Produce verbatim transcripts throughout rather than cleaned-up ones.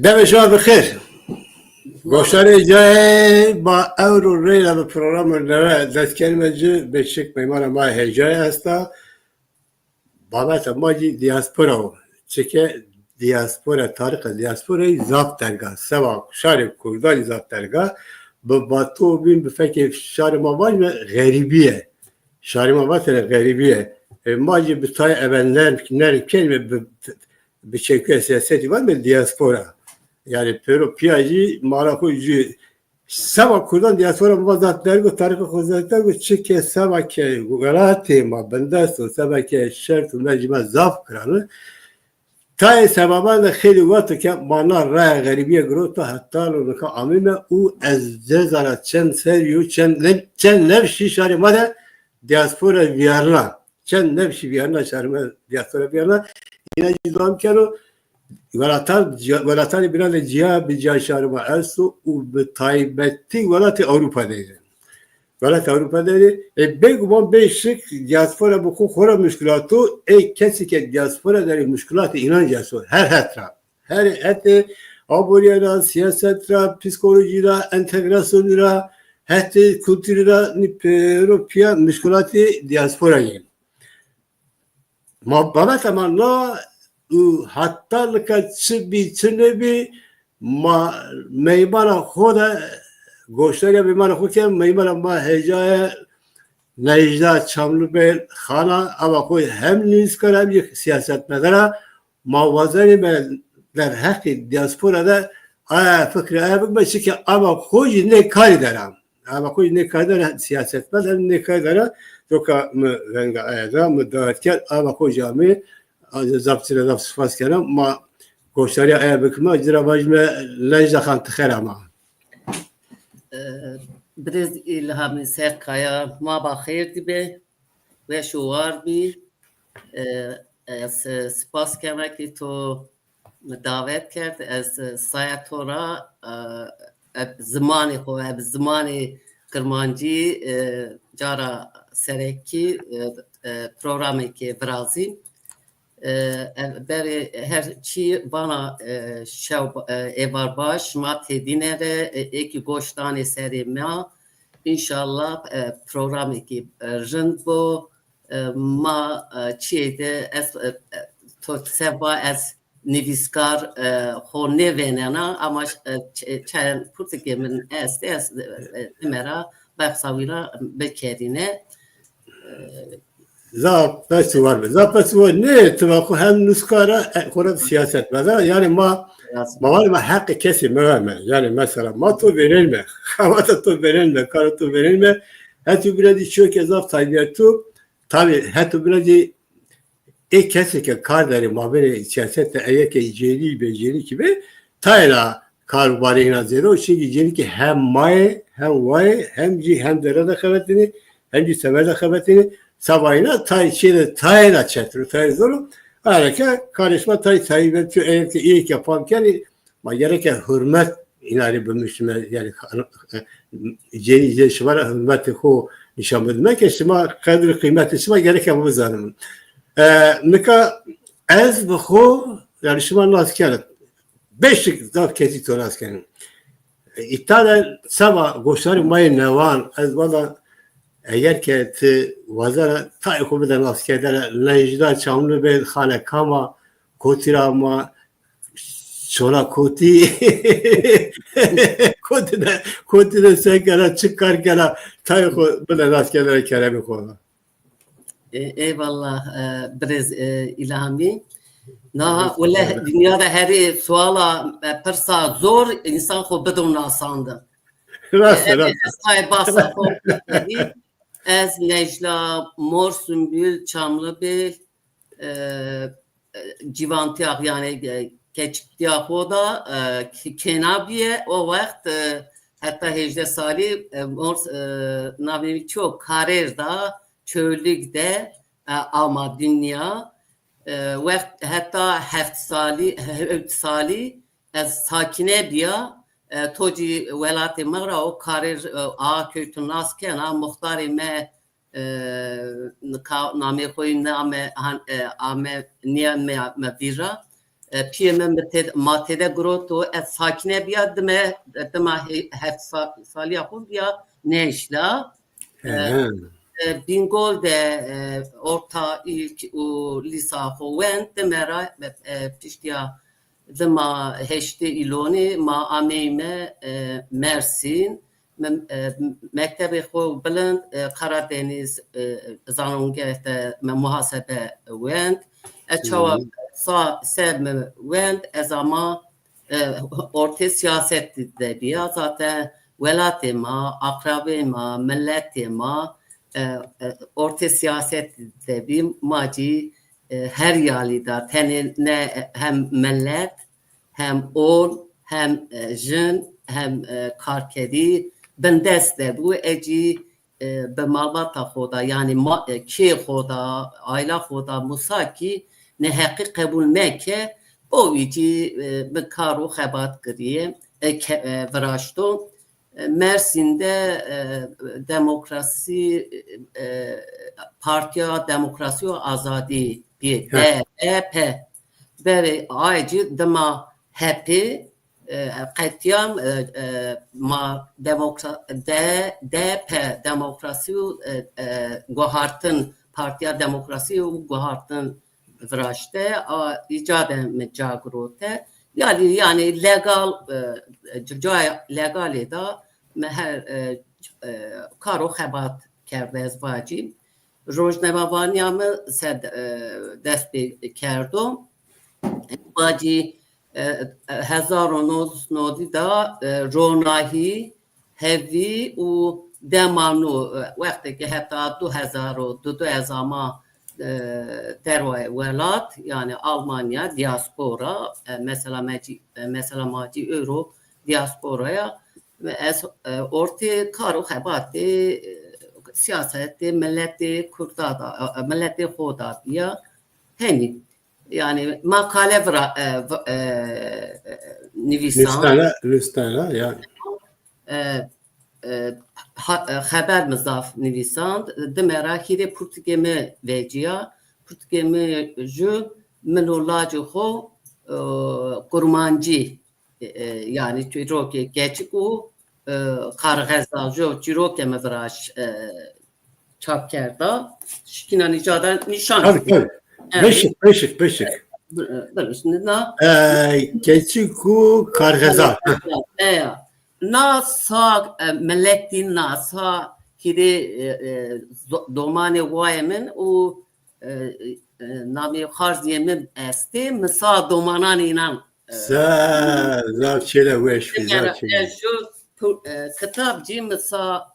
Demê şima bi xêr. Goştarê cayê ma ewro reyna bi programê nere dest kerime ci, beşik meymana ma hêcayê esta. Babeta ma jî diaspora o. Çike diaspora, tarîxa diasporayî zaf derg a. Seba şarê kurdanî zaf derg a. Bi vato bîn, bi fekê şarê ma vajime xerîbîye. Şarê ma vatene xerîbîye. E, ma jî bi tayê eve nerm, nerm kerîme bi, bi çekuya siyasetî vajime diaspora. Yanî pêro pîya jî mala xo jû. Seba kurdan diaspora ma zaf derg o, tarîxa xo zaf derg o, çike seba ke welatê ma bindest o, seba ke şert û mercê ma zaf giran o. Tayê sebaban de xeylê wexto ke ma na raya xerîbîye girota heta lo nika amîme û ez cezana çend serrî yo, çend ne-, çend nefşî şarê ma de diaspora vîyarna. Çend nefşî vîyarna şarê ma diaspora vîyarna. Îna jî dewam keno. Welatan, welatani bînan de cîya bi cîya şarê ma esto û bi taybetî welatê Ewropa de yê. Welatê Ewropa de yê. E, bêguman bê şik diaspora bi xo xora muşkulato, ê kesî ke diaspora de yê muşkulatê înan jî esto. Her het ra. Her hetê aborîye ra, siyaset ra, psîkolojî ra, entegrasyonî ra, hetê kulturî ra, nî pêro pîya muşkulatê diaspora yê. Ma, babeta ma na û heta nika çi bî, çi nêbî, ma meymana xo de, goşdarîya meymana xo ke, meymana ma hêcaye Necda Çamlîbel Xana, ava xo hem nivîskar a hem jî siyasetmedar a, ma wazenîme derheqê diaspora de aya fikrê aya bikime, çike ava xo jî nê karî der a. Ava xo jî nê karî der a, siyasetmedar hem nê karî der a. Coka mi venga aya da, mi dawet kerd, ava xo jî amê, zaf ci ra zaf spas kena. Ma goşdarîya aya bikime, ci ra vajime Necda Xan ti xêr ama. E, Birêz Îlhamî Sertkaya, ma ba xêr dî be, weş û war bî. E, ez, e, spas kena ki to mi dawet kerd. Ez, e, saya to ra, e, eb zimanê xo, eb zimanê Kirmancî, e, cara serekî, e, e, programêkê virazî. E, ev berê her çî vana, e, şew, e, êvar baş, şima têdîne re, e, ê kî goş danê serê ma. Înşallah, e, programêkî, e, rind bo. E, ma, e, çiyê de ez, e, e, to seba ez nivîskar, e, xo nêvênena, ama, e, ç-, e, çend pirtûkê min estê, ez, e, e, dime ra behsa wî ra bikerîne. E, Zaf pes û war be. Zaf pes û war. Nê, ti va xo hem nivîskar a, e, xo ra siyasetmedar a. Yanî ma, lazim. Ma vanê ma heqê kesî meverme. Yanî mesela ma to vênenme. Xebata to vênenme, kara to vênenme. Hetû bîra zî çiyo ke zaf taybîya to. Tabî hetû bîra zî ê kesê ke kar derê mabênê siyaset de, eye ke cênî bê, cênî kî bê, tayê ra kar û barê îna zêde o. Çimkî cênî kî hem ma yê, hem wa yê, hem jî hem dere de xebetînê, hem jî teber de xebetînê. Seba îna tayê çê de, tayê ra çetin o, tayê zor o. Aya ke karê şima tayê taybetî yo, eye ke, ê ke fam kenê, ma gereke hurmet îna rê bimişime, yanî, cênî, cênî şima ra hurmetê xo nîşan bidime ke şima qedr û qîmetê şima gereke ma bizanime. E, nika ez bi xo, yanî şima nas kena. Beşik zaf kesî to nas kena. Îta de seba goşdarê ma yê newan, ez vana eger ke ti wazena tayê xo bide nas kerdene, Necda Çamlîbel Xane kam a, kotî ra ama, Çona kotî. Kotî de, kotî de se kena, çi kar kena, tayê xo bide nas kerdene keremê xo ra. E, eyvallah, e, birêz, e, Îlhamî. Na, wele dinya de herî suala, e, pirsa zor, însan xo bido nasandin. Rast e, e, rast e. Ez tayê basa xo bikerî. Ez Necla Mor Sumbul Çamlîbel, e, e, cîvantîya, yanî, e, keçiktîya xo de, e, k-, kêna bîye. O wext, e, heta hejde salî, e, mor, e, navê wî çi yo, karêr de, çolîg de, e, ama dinya. E, wext heta heft salî, hewt salî ez sakîne bîya. E, to cî welatê mi ra o karêr, e, a kewto nas kena, muxtarê mi e, nika namê xo yê name, han-, e, ame, nîyame me vîr ra. E, piyê mi, mi tê-, ma têde giroto, ez sakine biya, dime, dima he-, heft sa-, saliya xo biya nêşla. E, e, Bingol de, e, orta, ilk û lîsa xo wend, dime ra, e, piştîya dima heştê îlonî ma ameyme, e, Mersîn. Mi, e, mektebê xo bilind, e, Karadeniz, e, Zanongeh de mi muhasebe wend. E, çawa sa-, se mi wend, ez ama, e, ortê siyaset de biya. Zaten welatê ma, aqrabê ma, milletê ma, e, e, ortê siyaset de bî. Ma cî, e, her yalî da, tenê ne hem millet, hem on, hem, e, jin, hem, e, karkerî bindest de bû. Ecî, e, bi malbata xo da, yanî ma-, e, kê xo da, ayla xo da, musa kî neheqî qebul meke, o wî cî, e, bi kar û xebat kirîye, e, ke-, e, viraşto. E, Mersîn de, e, demokrasî, e, Partiya Demokrasî û Azadî bîye, D D P. Berê aye cî dima H P, e, qetîyan, e, e, ma demokra-, D-, D D P, Demokrasî û, e, e, Guhartin, Partiya Demokrasî û Guhartin viraşte, a, îca de mi ca girote. Yanî, yanî legal, e, cayê legalê de mi her, e, e, kar û xebat kerde, ez vacî. Rojnamevanîya mi se, e, dest pê kerdo. Vacî, e, e, hezar û nod sed nodî de, e, ronahî, hevî û dema nû, e, wextê ke heta du hezar û dudu ez ama, e, derwayê welat, yanî Almanya, diaspora, e, mesela me cî, e, mesela ma cî ewro diaspora ya. Ez, e, ortê kar û xebatê, e, siyasetê miletê Kurda da, e, miletê xo da bîya. Henî. Yanî makale vira-, e, v-, e, e, nivîsan. Nustana, nustana, ya. E, e, ha-, e, xeber mi zaf nivîsand. Dime ra hîrê pirtûkê mi vecîya. Pirtûkê mi ju, min û lacê xo, e, kurmancî, e, e, yanî çîrokê keçik û, e, karxeza, ju çîrokê mi viraş, e, çap kerda. Şikîna nîca de nîşan. Tabii, tabii. Evet. Beşik, beşik, beşik. Bir, bir, şimdi na. E, keçik û karxeza. Eya. Na sa, e, miletî na sa hîrê, e, e, zo-, domanê wayê min û, e, e, namê xarzîyê min estê, mi sa domanan înan, e, sa, zaf çêne weş bî, zaf çêne. Ez ju pu-, e, kitab cî mi sa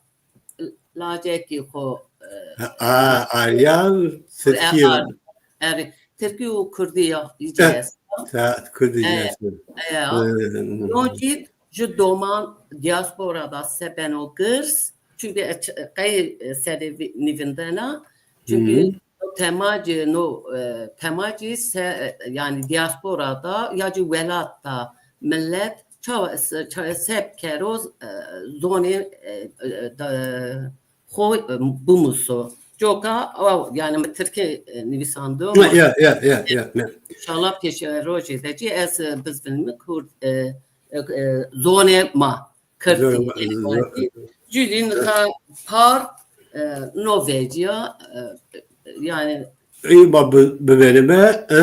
lacekî xo, e, ha, a, aryan, e, tirkî. Ar-, erê, tirkî û kurdî ya, îcî esta. Kurdî, e, esta. E, ya. E, no cî ju doman diaspora da se beno girs. Çunkî e, ç-, qey, e, serê vî-, nîvindena. Çunkî no temacî, no, e, temacî se, e, yanî diaspora da ya cî welat da milet ça-, ça-, se bikero, e, zonê, e, e, da, xo, e, bimuso. Coka, o, yanî mi tirkî, e, nivîsando. Ya, ya, ya, ya, ya. Înşallah pêşerojê de cî ez, e, bizvinîme kurd, e, e, e, zonê ma. Kirdî. Cudîn ha par, e, no vecîya, e, yanî. Ey ma bi-, biverime, e, e,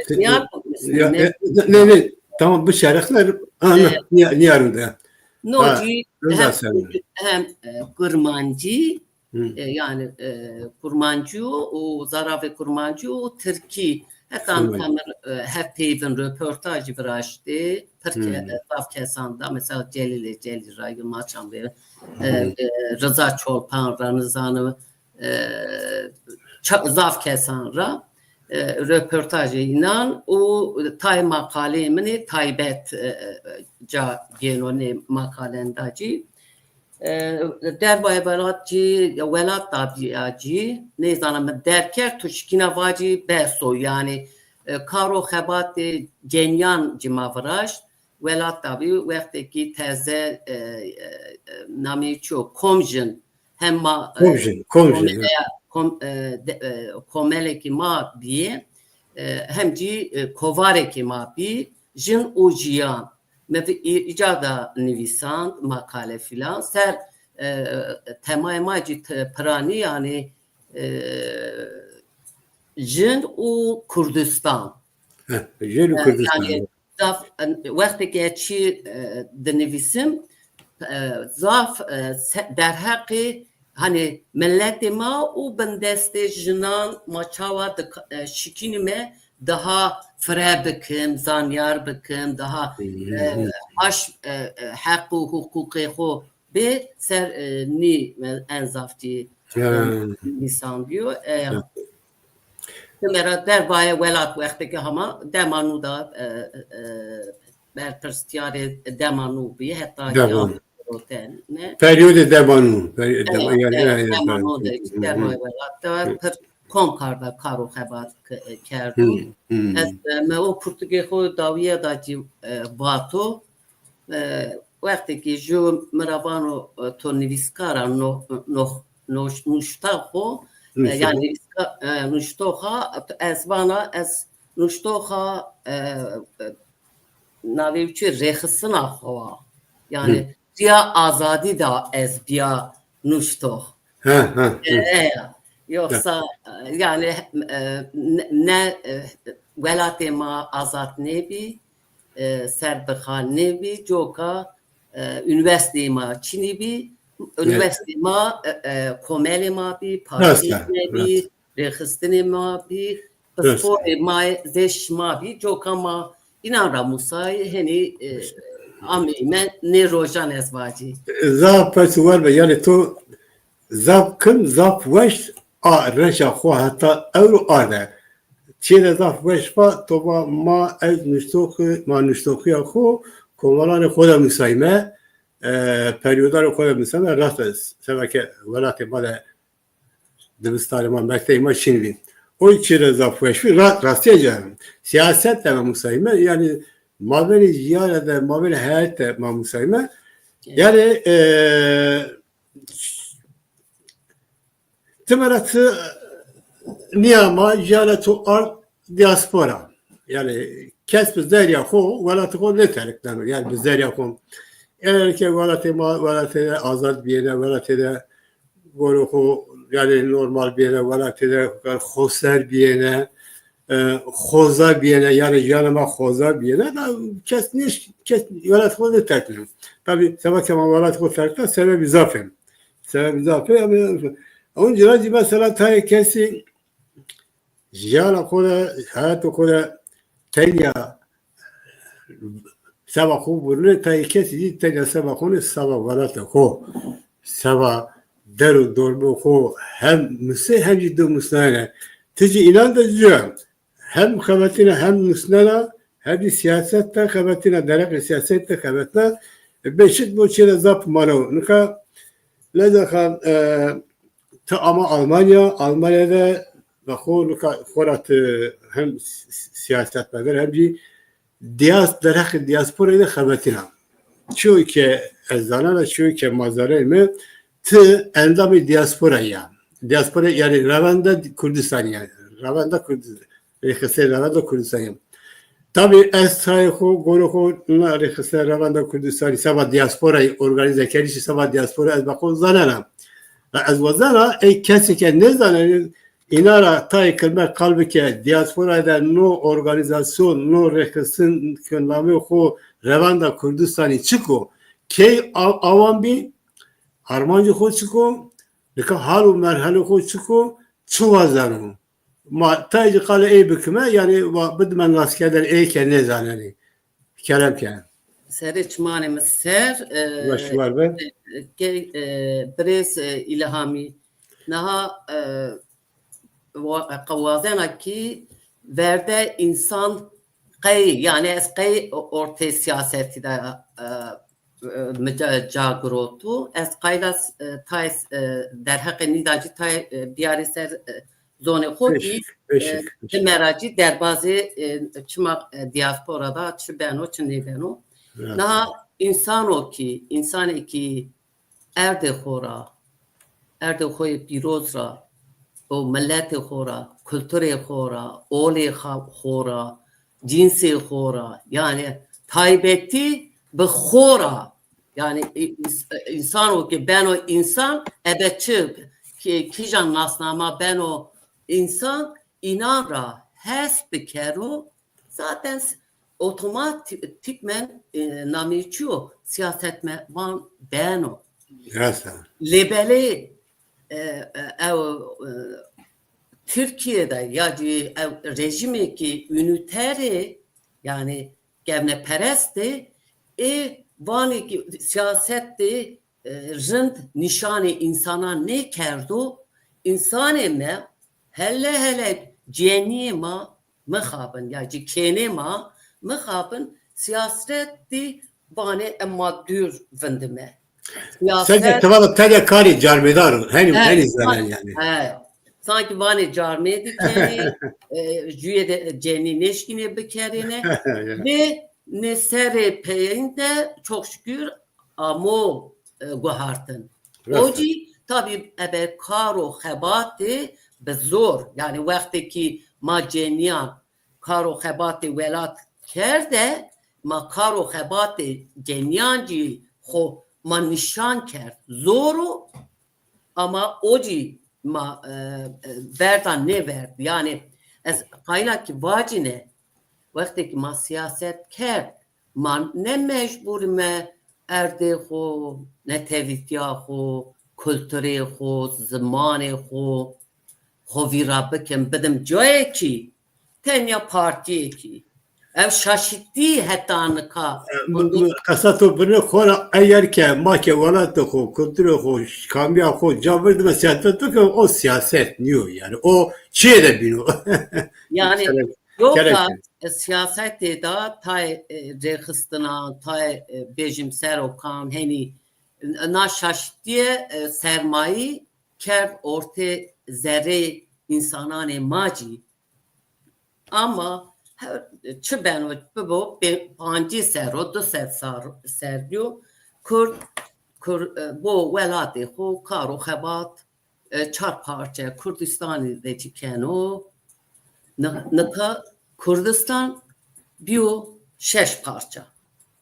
e. Ya, e, ne, ne, ne, tamam, bu şerefler, ha, ne, ne, ne yarın da. No cî hem, hem, e, kurmancî, e, yanî, e, kurmancî û zaravê kurmancî û tirkî. Heta temir, e, hevpeyvin roportajî viraştê. Pir ke-, zaf kesan da, mesela Celîlê Celîl ra, Yilmaz Çamberî, e, e, Riza Çolpan ra, nizanim, e, ça-, zaf kesan ra, e, roportajê înan û tayê maqaleyê min ê taybet, e, e, ca gêno nê maqalen da cî. E, dervayê welat cî, welat da bîya cî, nêzana mi derkerd, tu şikîna vacî bes o. Yanî, e, kar û xebatê cenîyan cî ma viraşt. Welat da bî, wextêkî teze, e, e, nameyê çi yo, komjin, hem ma, e, komjin, komjin, komele-, ya, kom-, e, de, e, komelekî ma bîyê. e, hem jî, e, kovarekê ma bî, jin û jiyan. Mi vi-, î-, îca da nivîsand, makale filan. Ser, e, temayê ma jî te-, piranî, yanî, e, jin û Kurdistan. Heh, jin û E, Kurdistan. Yanî zaf, e, wextê ke çî, e, dinivîsim, e, zaf, e, se-, derheqê, hanî, miletê ma û bindestê jinan ma çawa di-, e, şikînîme daha fire bikim, zanyar bikim, daha, e, Hı hı. baş, e, e, heq û huqûqê xo bê ser, e, nî, e, en zaf jî, e, Ya. nîsan bîyo. E, Ya. Ti mera dervayê welat wextê ke hama dema nû da, e, e, berpirsîyarê dema nû bî, heta Dema nû. Roten, ne? Periyodê dema nû. Peri-, dema, Evet, yani, evet, yani, dema yani. nû de Hı hı. dervayê welat de Hı. pir kom kar da kar û xebat ke-, kerdo. Hı hı. Ez, e, mi o pirtûkê xo dawîye da jî, e, vato. E, wextê ke ju mi ra vano, e, to nivîskar a, no-, no-, no-, nuşta xo, e, Nuşta yani xo. nivîska-, e, nuştoxa, ez vana, ez nuştoxa, e, e, navê wî çi, rêxistina xo a. Yani Hı. Riya azadî de ez bîya nuştox. Ha, ha, hı. E, e, yoksa, e, yani, e, ne, ne, e, welatê ma azad nêbî, e, serbixa nêbî, coka, e, unîversîteyê ma çinî bî, Evet. unîversîteyê ma, e, e, komelê ma bî, Rast partîyê e, ma bî, rast. rêxistinê ma bî, Rast. pisporê ma zê şima bî, coka ma înan ra musayî, henî, e, ameyîme nê rojan ez vacî. Zaf pers û war be, yani to zaf kim, zaf weş a reşa xo heta ewro arde. Çêre zaf weş va, to va ma ez nuştoxî, ma nuştoxîya xo komalanê xo de musayîme, e, peryodanê xo de musayîme, rast ez. Seba ke welatê ma de dibistanê ma, mektebê ma şîn bî. O çî ra zaf weş bî, ra-, rastîya ca. Siyaset de musayîme, yani mabênê jiyane de, mabênê heyet de ma musayîme. Evet. Yani, e, ti mera ti nîyama, jiyane to ard diaspora. Yani kes bi zerrîya xo welatê xo nêterikneno. Yani bi zerrîya xo. Eger ke welatê ma, welatê de azad bîyêne, welatê de gorê xo, yani normal bîyêne, welatê de xoser bîyêne, e, xoza bîyêne, yani jiyanê ma xoza bîyêne, da kes nêş-, kes welatê xo nêterikneno. Tabî seba ke ma welatê xo terikna sebebî zaf ê. Sebebî zaf ê, ama oncî ra zî mesela tayê kesî jiyana xo de, heyatê xo de tenya seba xo vurnê, tayê kesî zî tenya seba xo nê, seba welatê xo, seba der û dormê xo hem musê hem zî do musnayene. Ti zî înan de ci hem xebetîna hem musnena, hem zî siyaset de xebetîna, derheqê siyaset de xebetna. Beşik bo çêre zaf mano. Nika Leza Xan, e, ti ama Almanya, Almanya de ve xo nika xo ra ti hem s-, s-, siyasetmedar hem zî diyas-, derheqê diasporayî de xebetîna. Çiyo ke ez zanena, çiyo ke ma zanenîme, ti endamê diasporayî ya. Diaspora yani Revenda Kurdistanî ya. Revenda Kurdistanî. Rêxistinê Revenda Kurdistanî. Tabî ez tayê xo, gorê xo na rêxistinê Revenda Kurdistanî seba diasporayî organîze kerîşî, seba diaspora ez be xo zanena. Ve ez wazena ey kesê ke nêzanenê, îna ra tayê kilme qal bike, diaspora de no organîzasyon, no rêxistin ke namê xo Revenda Kurdistanî çik o? Key a-, awan bî, armancê xo çik o? Nika hal û merhelê xo çik o? Çi wazeno? Ma tayê ci qalê ey bikime, yanî wa bidime naskerdene ey ke nêzanenê. Kerem ke. Serê çimanê mi ser, e, Weş war be. e, ke, e, birêz, e, Îlhamî. Niha, e, wa-, qe wazena kî verde însan qey, yanî ez qey ortê siyasetî de, e, e, mi ca, ca giroto. Ez qayla, e, tayê, e, derheqê nî de jî tayê, e, biyarê ser, e, zonê xo kî, Beşik, e, beşik, ti beşik. mera jî derbazê, e, çima, e, diaspora da çi beno, çi nêbeno. Evet. Niha însano kî, însanê kî erdê xo ra, erdê xo yê pîroz ra û miletê xo ra kulturê xo ra, olê xa-, xo ra, cînsê xo ra, yanî taybetî bi xo ra, yanî î-, îns-, însano ke beno însan, ebe çi, ki-, kîjan nasnama beno însan, înan ra hes bikero, zaten s-, otomatîkmen, e, nameyê çi yo, siyasetmevan beno. Rast a. Lê belê, e, e, ew, e, Tirkîye de ya jî ew rejîmêkî unîterê, yanî kevneperest ê, ê vanê ke siyaset de, e, rind nîşanê însanan nêkerdo, însanê me hele hele cenîyê ma mixabin, ya jî kênê ma mixabin, siyasetî vanê ema dûr vindime. Sence siyaset tevada tede karê carmêdar o. Henî, he, henî zenen yanî. He. Sankî vanê carmêdî kenê, e, jûyê de cenî nêşkînê bikerêne. Ve nê serê peyên de çok şükür amo, e, guhartin. Rast. O jî tabî ebe kar û xebatê bi zor, yanî wextê kî ma cenîyan kar û xebatê welat kerde, ma kar û xebatê cenîyan jî xo ma nîşan kerd. Zor o, ama o jî ma, e, e, verda nêverd. Yanî ez qayîl a kî vacîne, wextê kî ma siyaset kerd, ma ne mecbûr îme erdê xo, netewîtîya xo, kulturê xo, zimanê xo, xo vîra bikim, bidim cayê kî, tenya partîyê kî. Ew şaşitî heta nika. E, mi, mi, qesa to birine xo ra, eger ke ma ke welatê xo, kulturê xo, kamîya xo ca virdime siyaset bikim, o siyaset nîyo yanî. O çiyê de bîno. Yanî, gerek, yok gerek. Da, e, siyasetê de tayê, e, rêxistinan, tayê, e, bêjim serokan, henî na şaşitîye, e, sermayî kerd ortê zerreyê însananê ma jî. Ama her, çi beno bibo, pê-, pancî ser o, du sed sar-, serrî yo, Kurd, Kur-, e, bo welatê xo kar û xebat, e, çar parçe Kurdistanî de jî keno. Ni-, nika Kurdistan bîyo şeş parça.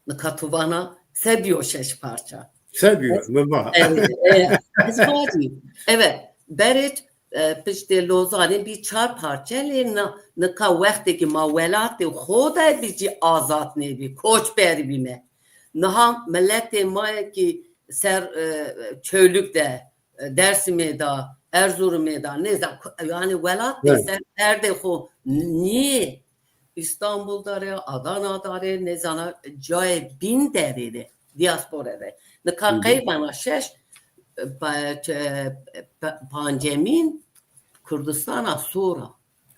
Nika tu vana se bîyo şeş parça? Se bîyo, mi va. Evet, evet. Ez vacî. Evet, berê, e, piştê Lozanê bî çar parçe, lê na-, nika wextê kî ma welatê xo de bî jî azad nêbî, koçber bîme. Niha miletê ma yê kî ser, e, Çewlîg de, e, Dersimê de, Erzurumê de, nêza, yanî welatê ser erdê xo nîyê. Îstanbul de rê, Adana de rê, nêzana cayê bîn de rê de, diaspora de. Nika qey bena şeş, e, pa-, e, pa-, pancemîn Kurdistana sor a.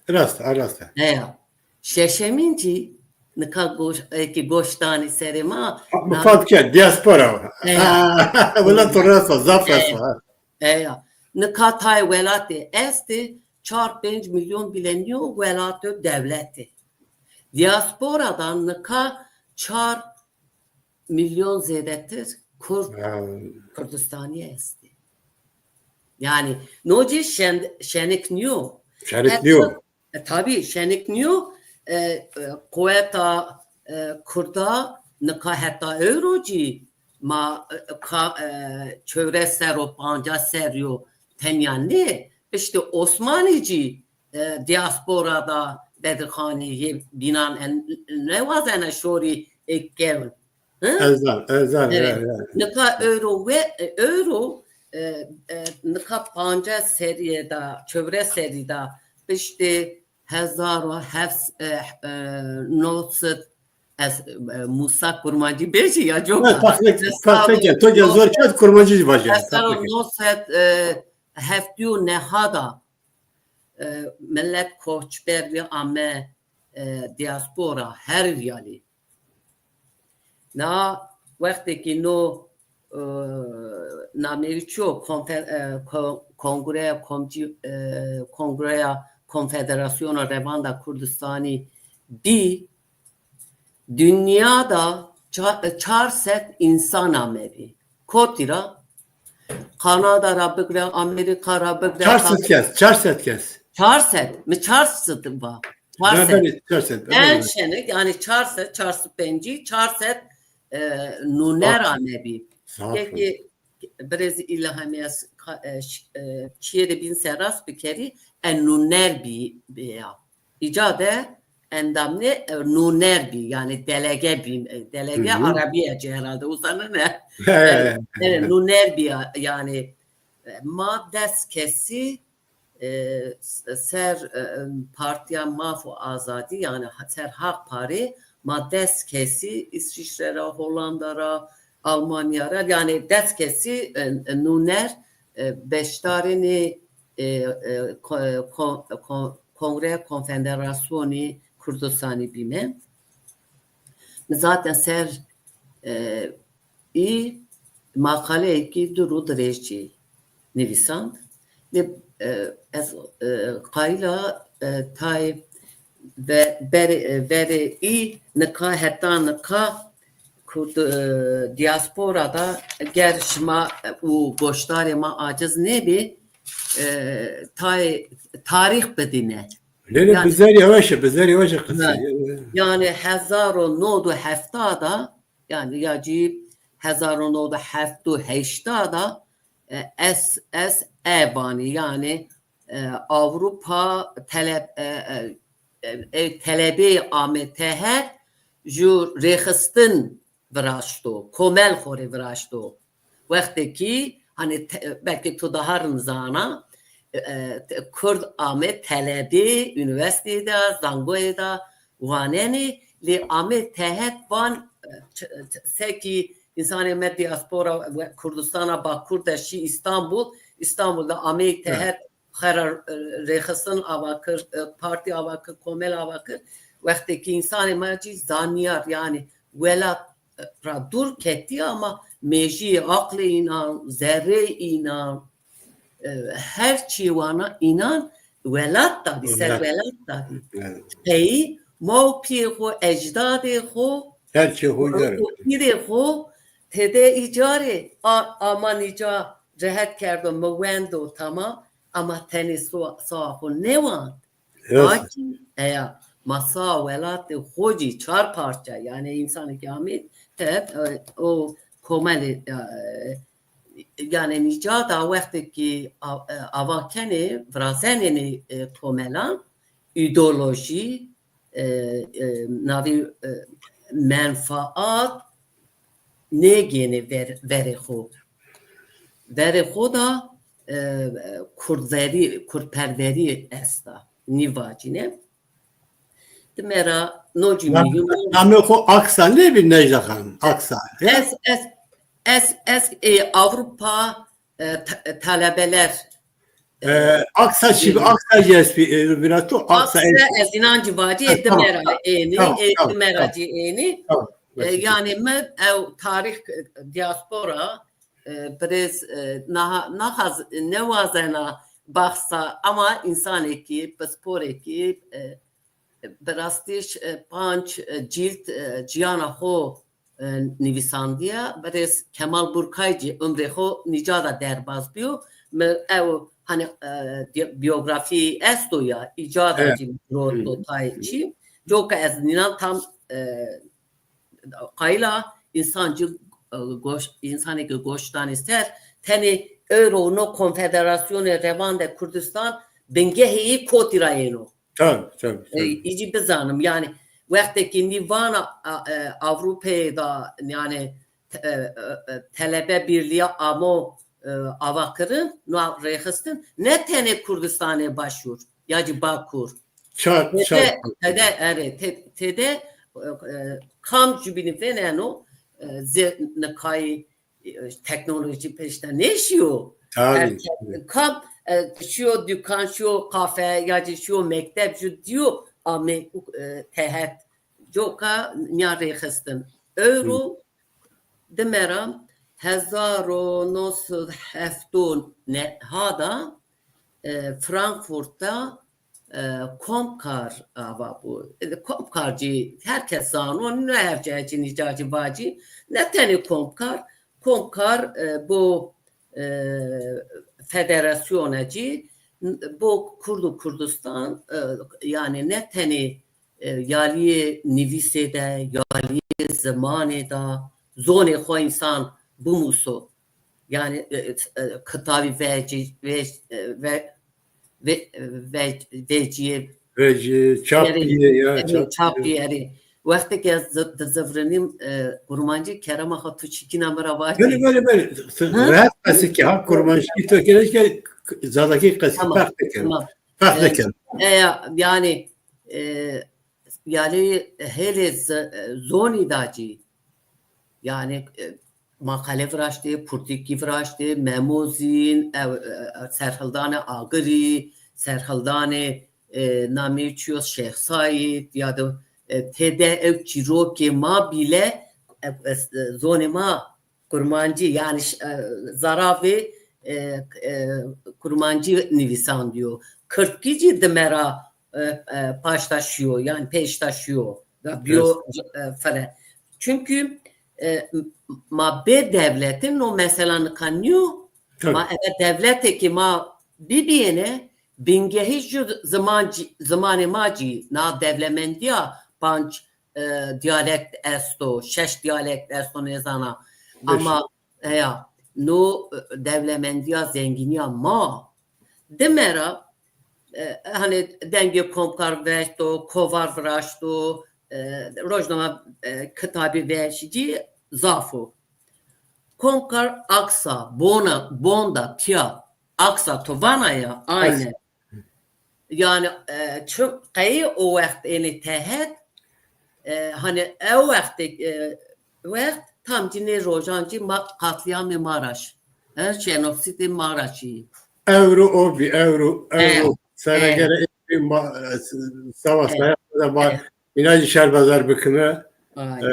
Rast a, rast a. Heya. Şeşemîn jî nika goş-, e, kî goş danî serê ma. Ha, mi fam kerd, diaspora. Heya. Ha, wela to rast a, zaf rast a. Heya. Nika tayê welatê estê, çar pênc milyon bîle nîyo welato dewletê. Diasporadan nika çar milyon zêdetir Kurd, ha, Kurdistanî estê. Yanî, no jî şen-, şenik nîyo. Şenik nîyo. E, tabî, şenik nîyo. E, e, quweta, e, Kurda nika heta ewro jî ma, e, ka-, e, çewres serr û pancas serrî yo tenya nê. Piştî Osmanî jî, e, diaspora da Bedirxanî yê bînan en-, nêwazena şorî ê kewin. Hi? Ez zan, ez zan, evet. Nika ewro we, e, ewro, e, e, nika pancas serrîye da, çewres serrî da, piştê hezar û heft, e, e, no sed, ez, e, Musa Kurmancî bêjî ya coka. Evet, taklit, taklit, to zor kerd, Kurmancî jî vajî. Hezar û no sed, e, heftî û neha da, e, milet koçber vî ame, e, diaspora her vîyalî. Na wextê kî no, e, nameyî çi yo, konfe-, e, ko-, Kongreya Komcî, e, Kongreya Konfederasyona Revanda Kurdistanî bî, dinya da ça-, çar sed însan amebî. Kotî ra? Kanada ra bigre, Amerîka ra bigre. Çar sed kes, çar sed kes. Çar sed. Mi çar sed va. Çar sed. Belê, çar sed. En şenik, yanî çar sed, çar sed pencî, çar sed, e, nûner amebî. Peki, birêz Îlhamî, ez ka-, e, ş-, e, çîyê de bîn se rast bikerî, en nûner bî, bîya. Îca de endamnê, e, nûner bî, yanî delege bî, e, delege Hı hı. Arabîye ci herhalde, uzanine. He. Evet, evet, nûner bî ya-, yanî, e, ma des kesî, e, s-, ser, e, Partîya Maf û Azadî, yanî ha-, ser Haq Parî, ma des kesî Îsvîçre ra, Hollanda ra, Almanya ra, yanî des kesî, e, e, nûner, e, beşdarênê, e, e, ko-, ko-, ko-, Kongreya Konfederasyonî Kurdistanî bîme. Mi zaten ser, e, î maqaleyêkî dûr û dirêjî nivîsand. Lê, e, ez, e, qayîl a, e, tayê ve-, berê, e, verê î nika, heta nika Kurd, e, diaspora da, ger şima û goşdarê ma aciz nêbî, e, tayê tarîx bidîne. Lê, lê, yanî, bi zerrî weş e, bi zerrî weş e qisey. Ha. Yanî hezar û nod û hefta da, yanî ya cî hezar û nod û heft û heşta da, e, S S E vanî, yanî, e, Avrupa tele-, e, e, e, e, telebê ame tehet ju rêxistin viraşto, komel xo rê viraşto. Wextê kî, hanî te-, belkî to daha rind zana, e, e, te-, Kurd ame telebê unîversîteyê de, zangoyê de wanenê, lê ame tehet van, e, ç-, ç-, sekî însanê me diaspora we-, Kurdistana Bakur de şî Îstanbul, Îstanbul de ameyî tehet xera, e, rêxistin ava kir, e, partî ava kir, komel ava kir. Wextê kî însanê ma cî zanîyar, yanî welat, e, ra dûr ketî ama mejîyê aqlê înan, zerrê înan, e, her çî wana înan welat da bî, ser welat da bî. Evet. Qeyî ma û pîyê xo, ecdadê xo, her çî xo, pîrê xo tede îcarê a-, aman îca rehet kerdo, mi wendo, tamam. Ama tenê so-, sawa xo nêwand. Akî, eya, ma sawa welatê xo cî çar parça, yanî însanê ke amê, te, e, o komelê, e, yanî nîcada wextê kî a-, e, ava kenê, virazenênê, e, komelan, îdeolojî, e, e, navî, e, menfaat nêgênê ver-, verê xo. Verê xo da, e, kurdverî, kurdperwerî esta. Nîvacîne. Dime ra no cî muhîm o. Namê xo Aksa nêbî, Necla Xanim? Aksa. Ez, ez, ez, ez, e, Avrupa, e, te-, talebeler, e, e, Aksa çi, Aksa cî estbî, e, virato, Aksa, Aksa ez înan cî vacî, e, dime ra ênî, e, dime ra cî ênî. E, yanî mi ew tarîx, e, diaspora, e, birêz, e, naha, naxaz, nêwazena baxsa, ama însanêkî, pisporêkî, e, bi rastî, e, panc, e, cîld, e, cîyana xo, e, nivîsandîya. Birêz Kemal Burkay cî umrê xo nîca da derbaz bîyo. Mi ew, hanî, e, di-, bîyografî esto ya, îca da cî roto tayê çî. Coka ez nînan tam, e, qayîl a însan ci, e, goş, însanê ke goş danê ser, tenê ewro no konfederasyonê revan de Kurdistan bingehê yî kotî ra yeno. Tabii, tabii, tabii. E, îcî bizanim, yanî wextê kî nî vana, a, e, Avrupayê da, yanî, te-, e, e, e, telebe birlîya amo, e, avakirin, no rêxistin, ne tenê Kurdistanê Başûr, ya cî Bakur. Çar, tede, çar. Tede, erê, te-, tede, e, e, kam jubînî vêneno, e, zê nikayî, e, teknolojî peşte nêşîyo. Tabii, tabii. Kam, e, şîyo dukan, şîyo kafe, ya cî şîyo mekteb, ju dîyo ame, e, tehet. Coka mîyan rêxistin. Ewro dime ra hezar û no sed heft û neh da, e, Frankfurt da, e, Komkar ava bo. E, Komkar cî her kes zano, ne her cayê cî nîca cî vacî. Ne tenê Komkar, Komkar, e, bo, e, federasyona cî bo Kurd û Kurdistan, e, yanî ne tenê, e, yalîyê nivîsê de, yalîyê zimanê de, zonê xo însan bimuso. Yanî, e, e, kitabî vecî-, ve-, e, ve-, ve-, ve-, vecîyê. Vecîyê, çap bîyê ya, evet, çap çap bîyê. Erê. Wextê ke ez zi-, dizivirinîm, e, kurmancî, kerema xo tu çikîna mi ra vatê. Belê, belê, belê. Hı? Rehet qesî ke, ha, kurmancî to kerê ke, zazakî qesî, tamam, ferq nêkeno. Tamam. Ferq nêkeno. E, e, ya, yanî, e, yanî hêlê z-, e, zonî da cî. Yanî, e, maqale viraştê, purtikî viraştê, Memo Zîn, e, e, serhildanê Agirî, serhildanê, e, namê çi yo, Şêx Saîd, ya da, e, têde ew çîrokê ma bîle, e, e, zonê ma kurmancî, yanî ş-, e, zaravê, e, e, kurmancî nivîsandîyo. Kirdkî cî dime ra, e, e, paşta şîyo, yanî pêşta şîyo. Da bîyo, e, fere. Çunkî, e, m-, ma bê dewletin no mesela nika nîyo. Tabii. Ma eve dewletê ke ma bibîyêne, bingehî ju ziman cî, zimanê ma cî, na dewlemendîya panc, e, diyalekt esto, şeş diyalekt esto, nêzana. Beş. Ama, heya, no, e, dewlemendîya, zengînîya ma dime ra, e, hanî dengê komkar veşto, kovar viraşto, e, rojnama, e, kitabî veşî cî zaf o. Komkar aksa, bona, bonda, pîya, aksa to vana ya, aynen. Yanî, e, çi qeyî o wext ênê tehet, e, hanî ew wextê, e, wext tam cî nê rojan cî ma, qatlîyamê Maraş, e, jenosîdê Maraşî. Ewro o bî, ewro, ewro. E, sere e. Gere ê bî ma, e, sava, e, saya da ma, e. Îna jî şerbazar bikime. Ay. E,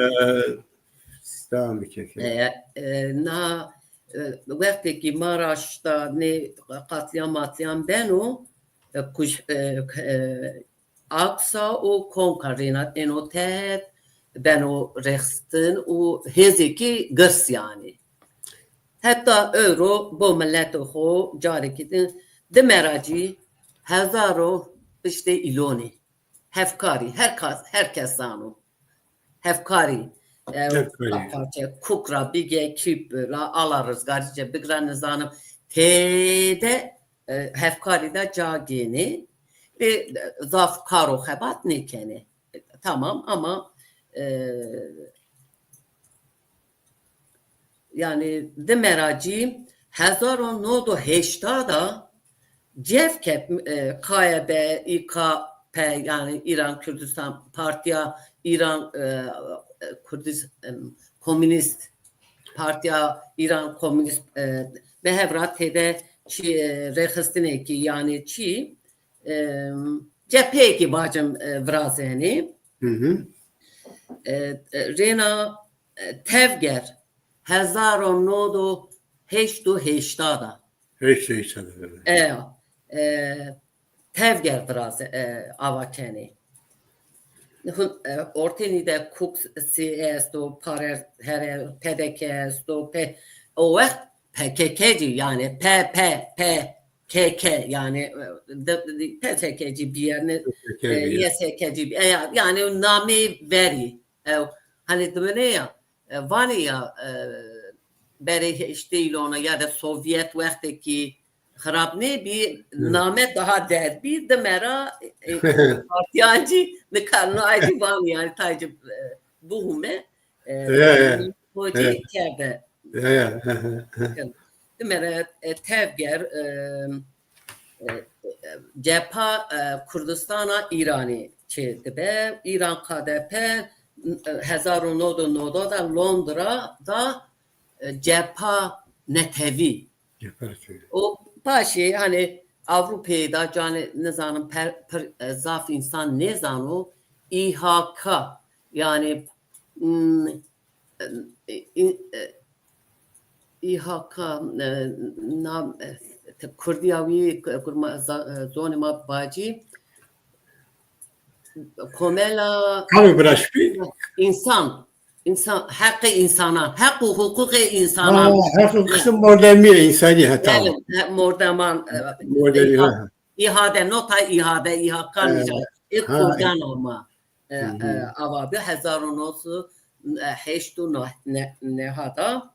devam bike. E, e, na, e, wextê kî Maraş da nê qatlîyam matlîyam beno, e, kuj-, e, e, aksa û komka rêna êno tehet, beno rêxistin û hêzêkî girs yanî. Heta ewro bo miletê xo carekî din, dime ra cî hezaro piştê îlonî. Hevkarî, her kas, her kes zano. Hevkarî, e, hevkarî. Parçe kuk ra bîge, kîp ra, ala rizgarî ci bigira, nizanim. Têde, e, hevkarî de ca gênê. Ê, zaf kar û xebat nêkenê. E, tamam ama, e, yanî dime ra cî hezar û nod û heştad a cef ket, e, K Y B, İ K P, yanî Îran Kurdistan Partîya Îran, e, e, Kurdis-, e, Komünist, Partîya Îran Komünist, e, bi hev ra têde çî, e, rêxistinêkî, yanî çî, e, cepheyêkî vacim, e, virazenê. Hı hı. E, e, rêna, e, tevger hezar û nod û heşt û heştad a. Heşt û heştad a, evet. E, e, tevger viraz, e, ava kenê. Hun, e, ortênî de kuk sî esto, parer here, P D K esto, pe-, o wext P K K cî, yanî P P, P K K, yanî, e, de, de, P S K cî bîyerni, P S K, e, bîyer. Y S K cî bî-, e, ya-, yanî namê verî. E, hanî dimine ya, e, vanê ya, e, berê heştê îlona ya de Sovyet wextê kî xirab nêbî, hı, name daha derg bî, dime ra, e, partîyan cî, nika no ay cî vanê, yanî tay cî, e, bihume, e, ya, ya, hocî, ya, kerde. Ya, ya. Dime ra, e, tevger, e, e, e, cepha, e, Kurdistana Îranî çê dibe. Îran K D P, e, hezar û nod û nod da Londra da, e, cepha netewî. Cepha netewî. O paşê, hanî, Avrupayê da canê, nizanim, per-, pir, e, zaf însan nêzano, İHK, yanî, m, e, e, e, İHK, e, na, e, kurdîya wî, kurma-, za-, e, zonê ma bacî, komela însan, însan, heqê însanan, heq û huquqê însanan. Ha, heq û huquqê mordemî, însanî, ha, tamam. Evet, he, mordeman, e, mordemî, ha. İHA'de, nota İHA'de, İHA Kanıca. E, ha, kurdan ama. E, e, ava bi hezar u no sed, e, heşt u ne-, ne-, neha da.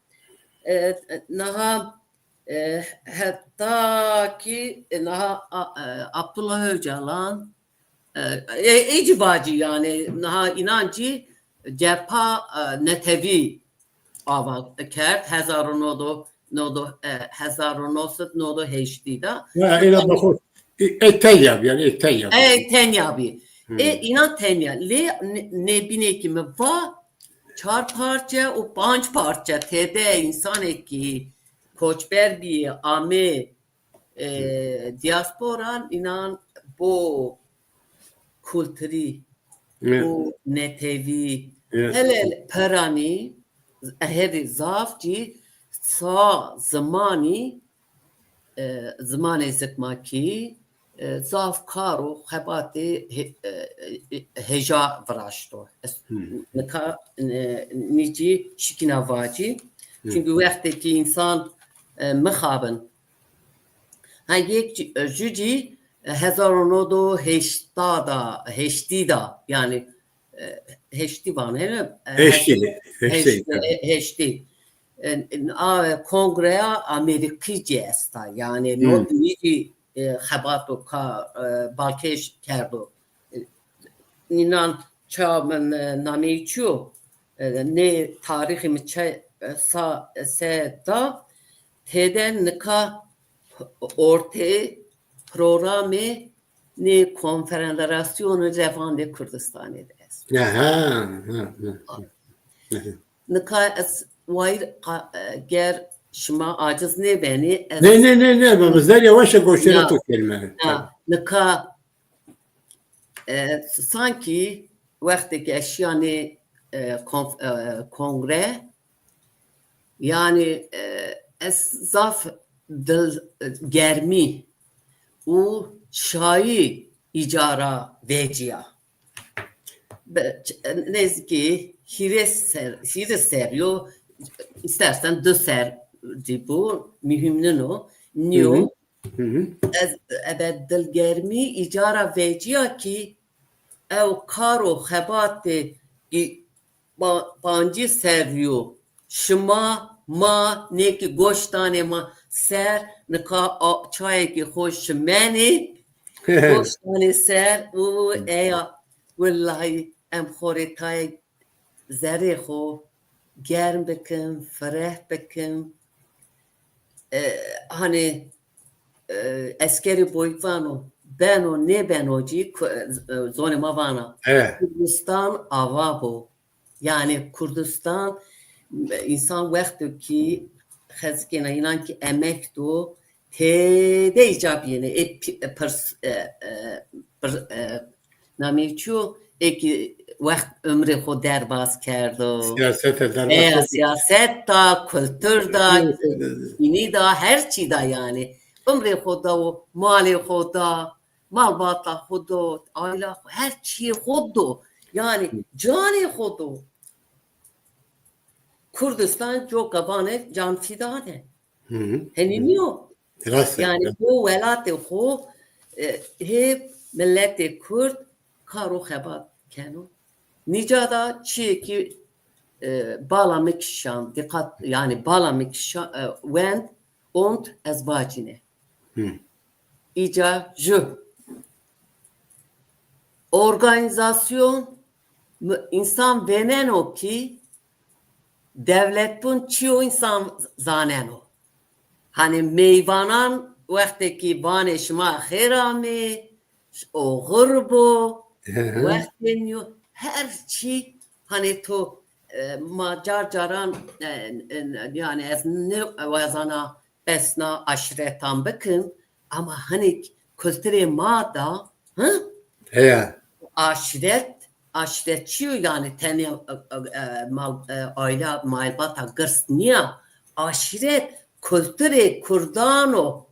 E, e, naha, e, heta ki, e, naha, a, e, Abdullah Öcalan, e, e, eci vacî yani, naha inancî cepha, e, netewî ava kerd, hezar u no do, no do, e, hezar u no sed nod u heştî de. Ya, ela baxo, e, e, tenya bi, yani, e, tenya bi. E, tenya bi. E, inan tenya. Lê ne-, nebînê ki mi va, çar parçe û panc parçe tede insanê ki koçber bîyê, amê, e, diasporan, inan bo kulturî, bo netewî, hele peranî, hedi zaf cî sa zimanî, e, zimanê zikmakî, e, zaf kar û xebatê he-, e, e, heja viraşto. Ez nika, e, nîcî şikîna vacî. Çünkü wextê ki insan, e, mixabin, ha, yek ci-, e, jü cî, e, hezar u no do heştad a, heştî da, yani, e, heştî vano, hele, e, heştî, heştî, heştî, e, heştî. E, e, a, Kongreya Amerîkî cî esta, yani, no nîcî, e, xebat û ka-, e, balkêş kerdo. E, nînan ça min, e, nameyî çi yo? E, nê tarîxî mi çe, e, sa, e, se da, têde nika ortê programê nê Konfederasyonê Revandê Kurdistanê de esto. Aha, ha, ha, ha. Nika ez wayîr qa-, e, ger şima aciz nêbenî, ez... Nê, nê, nê, nê, ma bizler yavaşça goştera to kelime. Ha, nika, e, sankî wextê ke ez şîya nê, e, konf-, e, kongre, yani, e, ez zaf dil, e, germî û şayî îcara vecîya. Be-, ç-, nêzîkî hîrê ser, hîrê serrî yo, istersen du serrî bo, muhîm nîno, nîyo. Hı hı. Ez ebe dilgermî îcara vecîya kî ew kar û xebatê î-, pa-, pancî serrî yo. Şima, ma, nê ki goş danê ma ser, nika a-, çayêkê xo şimenê, goş danê ser û eya, willahî em xo rê tayê zerrê xo germ bikin, fireh bikin. E, hanî, e, eskerê boyî vano, beno nêbeno cî, ku-, e, zonê ma vana. Kurdistan ava bo. Yani Kurdistan, însan wexto kî xesikêna înan kî emek do, têde îca bîyêne. Ê pi-, e, pirs-, e, e, pir-, e, nameyê çi yo? Ê kî wext umrê xo derbaz kerdo. Sîyasete derbaz kerdo. Sîyaset da, kultur da, dînî da, her çî da yani. Umrê xo da û malê xo da. Malbata xo do, aîla xo, her çîyê xo do. Yani canê xo do. Kurdistan coka vanê canfîdan e. Hı hı. Henî nîyo. Rast e. Yani bo welatê xo, e, hê miletê Kurd kar û xebat keno. Nîca da çîyê kî, e, bala mi kişan, dîqat, yani bala mi kişan, e, wend, ont ez vacîne. Hı. Îca jü. Organîzasyon, m-, însan vêneno kî dewletbûn çi yo însan zaneno. Hanî meyvanan wextê kî vanê şima xêr amê, oxir bo, wextê nîyo, her çî, hanî to, e, ma car caran, e, e, yani ez nêwazana besna aşîretan bikin, ama hinik kulturê ma da, hı? Heya. Aşîret, aşîret çi yo yani, tenê, e, e, mal, e, aîla, malbata girs nîya. Aşîret kulturê kurdan o.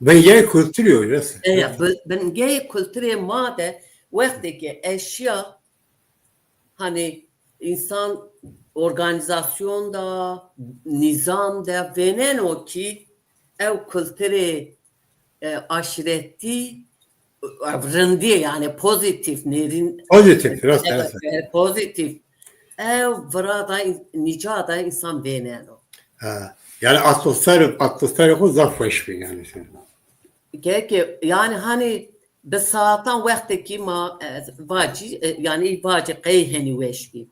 Bingeyê kulturî yo, rast. Heya, bi-, bingeyê kulturê ma de wextê ke ez şîya, hanî însan organîzasyon da, nîzam de vêneno kî ew kulturê e, aşîretî, e, rindî, yanî pozîtîf, nêrîn, Pozîtîf, rast, rast. E, pozîtîf. Ew vira da, nîca da însan vêneno. Ha. Yanî atmosfer, atmosferê xo zaf weş bî yanî. Keke, yanî hanî bi saetan wextekî ma, e, vacî, e, yanî vacî qey henî weş bî.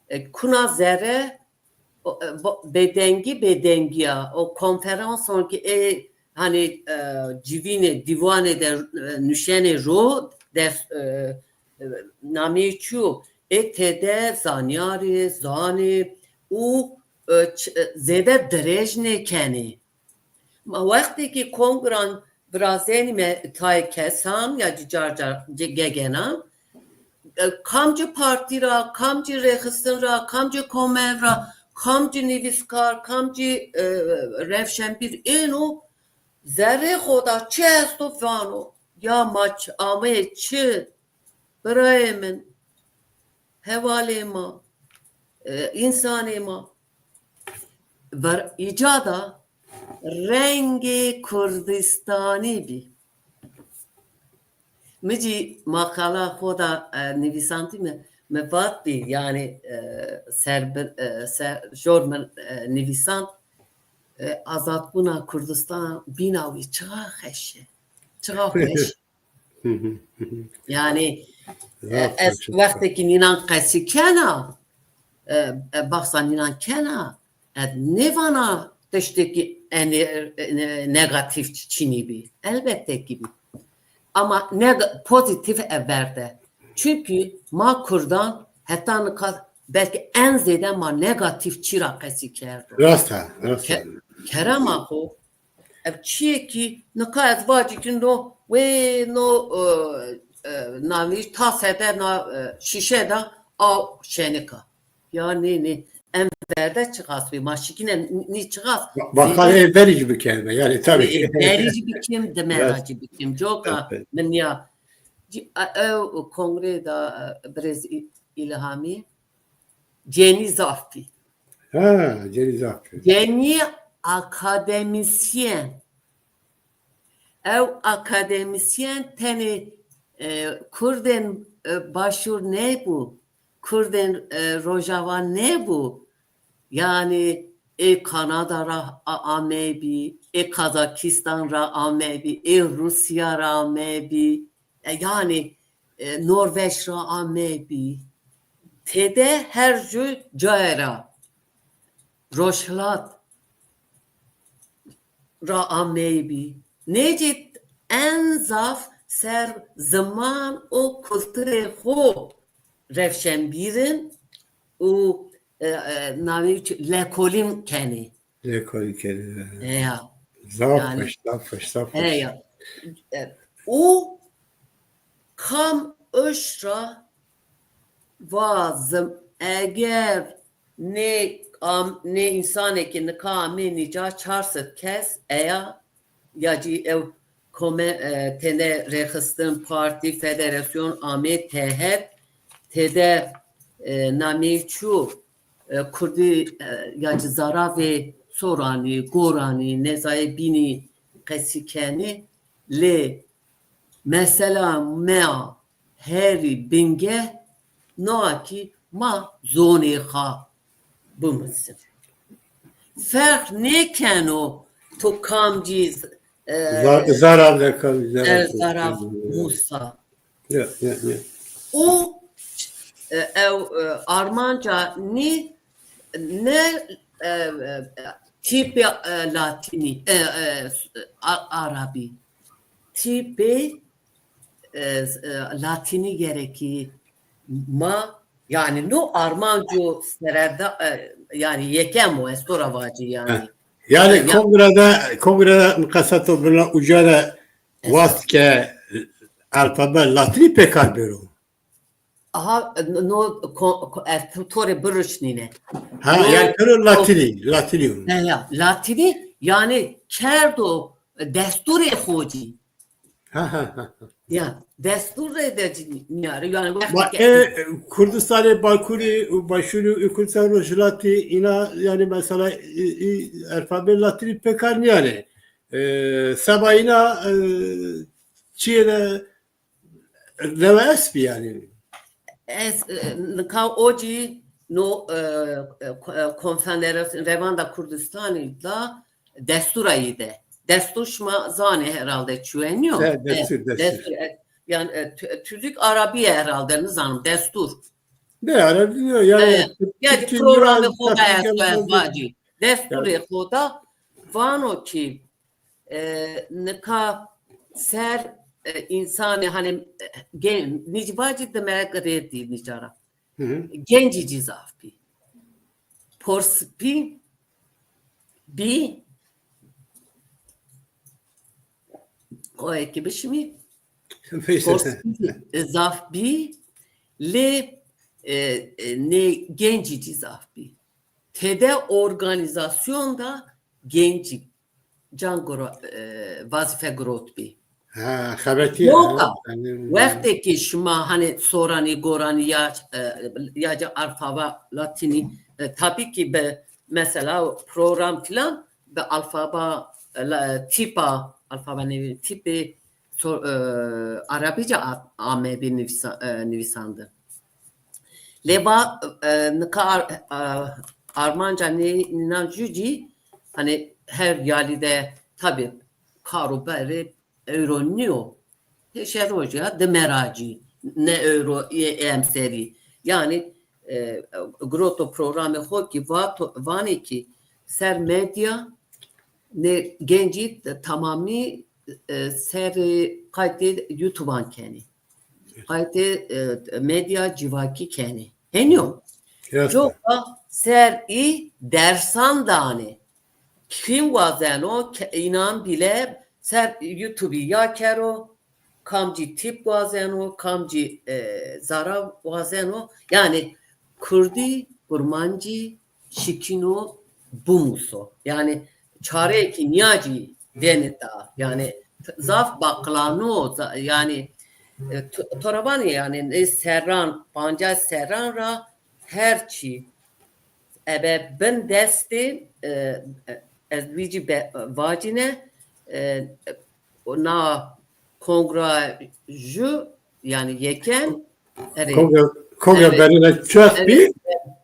E, kuna zere, o, e, bo-, bêdengî, bêdengî ya. O konferanson ki ê, hanî, e, civînê, dîwanê de, e, nuşenê ro, ders, e, e, nameyê çi yo? Ê tede zanyarê, zanê û, e, ç-, e, zêde dirêj nêkenê. Ma wextê ki kongran virazenîme tayê kesan ya ci car car ge-, gegenan, e, kamci partî ra, kamci rêxistin ra, kamci komel ra, kamci nivîskar, kamci, e, rewşenbîr êno, zerrê xo da çi esto vano. Ya ma ç-, ameyê çi? Birayê min, hevalê ma, e, însanê ma, ver-, îcada rengê Kurdistanî bî. Mi cî maqala xo da, e, nivîsantî mi, mi vatbî, yanî, e, ser bi-, e, ser, jor mi, e, nivîsant, e, azadbûna Kurdistan bîna wî çiqa xeş e. Çiqa xweş. Yanî, e, ez wextekî nînan qesî kena, e, e, bahsa nînan kena, ez nêvana tiştekî enê, e, negatîf çinî bî. Elbette ki bî. Ama neg-, pozîtîf e verde. Çunkî ma kurdan heta nika belkî en zêde ma negatîf çî ra qesî kerdo. Rast ha, rast ha. Ke-, kerema xo, ev çîyê ki nika ez vacî ki no, wê no, e, e, navî tase de na, e, şîşe de aw şenik a. Ya nê, nê. Em verde çiqas bî, ma şikîne nî çiqas. Baqalê verî cî bikerme, yanî tabii. E, verî cî bikim, dimena cî bikim. Coka min ya. Cî-, e, ew kongre da, e, birêz Î-, Îlhamî. Cenî zaf bî. Ha, Cenî zaf bî. Cenî akademîsyen. Ew akademîsyen tenê, e, Kurdên, e, Başûr nêbû, Kurdên, e, Rojava nêbû. Yanî ê Kanada ra a-, ameybî, ê Kazakistan ra ameybî, ê Rûsya ra ameybî. E, yanî, e, Norveç ra ameybî. Tede her ju cayê ra, Rojhilat ra ameybî. Nêcî en zaf ser ziman û kulturê xo rewşenbîr in û, e, e, navê çi, lekolîn kenê. Lekolîn kenê. Eya. Zaf xweş, zaf xweş, zaf xweş. Eya. E, û kam uşt ra vazim, eger nê am-, nê însanê ki nika amê nîca çar sed kes eya, ya cî ew kome-, e, têne rêxistin, partî, federasyon amê tehet, têde, e, nameyê çû, e, kurdî, e, ya cî zaravê soranî, goranî, nezayê bînî qesî kenî, lê mesela mea herî bingeh no a ki ma zonê xo bimizin. Ferq nêkeno to kamcî, e, zarav de, kamcî zarav de. Zarav musa. Ya, ya, ya. Û, e, ew, e, armanca nî ne, e, e, tîpê, e, latînî, e, e, a-, arabî. Tîpê, e, e, latînî gerekî ma, yanî no armanco sereda, e, yanî yekem o, ez to ra vacî yanî. Yanî kongrede, kongrede miqeseto birna uca de wast ke alfabe latînî pêkar bêro. Aha, no, ko-, ko-, e, to-, to rê biruşnîne. Ha, yanî pêro latînî, latînî yo. Ya, ya, latînî, yanî kerdo destûrê xo cî. Ha, ha, ha. Ya, destûrê de cî nîyarî, yanî wextê ke e, Kurdistanê Bakurî û Başûrî û Kurdistan Rojhilatî îna, yanî mesela, î, î, alfabê latînî pêkar nîyanê. E, seba îna, e, çiyê de rewe est bî yanî. Ez, e, nika ocî no, e, e, ko-, e, Konfederasyon Revanda Kurdistanî da destûra yî de. Destûr şima zanê herhalde çuwenî yo. E, destûr, destûr. Destûr, e, yanî, e, tu-, Türk Arabî herhalde, nizanim, destûr. Ne, Arabî yo, yanî, e, yanî programê xo da ez vacî. Destûrê xo da vano ki, e, nika ser, e, însanê, hanî, e, gen-, nîc vacî, dime girêdî nîcara. Gencî cî zaf bî. Porspî bî, o eki bişimî, porspî zaf bî, lê, e, e, nê gencî cî zaf bî. Tede organîzasyon da gencî can guro-, e, vazîfe girotbî. Ha, xebetî ya. Yoka, wextê ki şima, hanî, soranî, goranî ya, e, ya ca alfabe latînî, e, tabî ki bi, mesela, program filan bi alfabe, e, la-, tîpa, alfabe nêvî, tîpê so-, e, Arabî ca a-, amebî nivîsa-, e, nivîsandin. Lê va, e, nika ar-, e, armanca nê-, nînan jû cî, hanî, her yalî de tabî kar û berê ewro nîyo. Hêşe rojî ya dime ra cî ne ewro ê emserî. Yanî, e, giroto programê xo ki vato, vanê ki ser medya nê gencî tamamî, e, serê qaytê YouTube-an kenê. Qaytê, e, medya civakî kenê. Henî yo. Coka ser î dersan danê. Kim wazeno ke-, înan bîle ser YouTube-î ya kero, kamcî tîp wazeno, kamcî, e, zara wazeno. Yanî kurdî, kurmancî, şikîno bimuso. Yanî çareyêkî nîyacî vênita. Yanî zaf baqilano, za-, yanî, e, to-, to ra vanê yanî, e, serran, pancas serran ra her çî ebe bin destê, e, e, ez vîcî be-, vacîne, e, na kongra jû, yanî yeken, erê. Kongra, kongra verêne çex bî?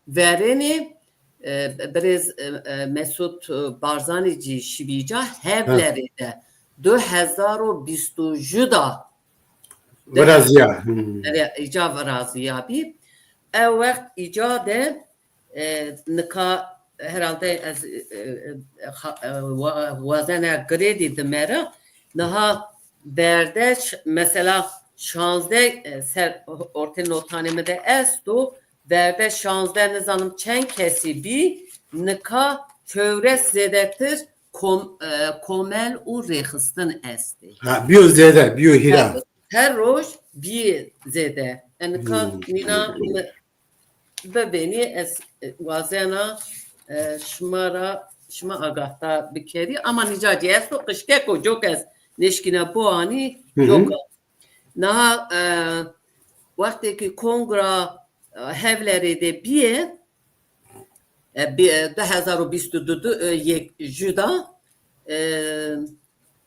Verêne, e, birêz, e, e, Mesut Barzanî cî şibî ca Hevlerê de di hezar û bîst û jû da. Virazîya. Erê, îca virazîya bî. Ew wext îca de E, nika herhalde ez, e, e, e, ha-, e, wa-, wazena girêdî dime ra. Niha verde ş-, mesela şanzdeh, e, ser ortê notanê mi de esto, verde şanzdeh nizanim çend kesî bî, nika çewres zêdetir kom-, e, komel û rêxistin estê. Ha, bîyo zêde, bîyo hîra. Her, her roj bîyê zêde. E, nika nîna mi-, bivênî, ez, e, wazena, e, şima ra, şima agahdar bikerî. Ama nîca cî esto qijkeko, coka ez nêşkîna biwanî, coka. Niha, e, wextê ki kongra, e, Hevlerê de bîye, e, bi-, e, di hezar û bîst û di, e, yek jû da, e,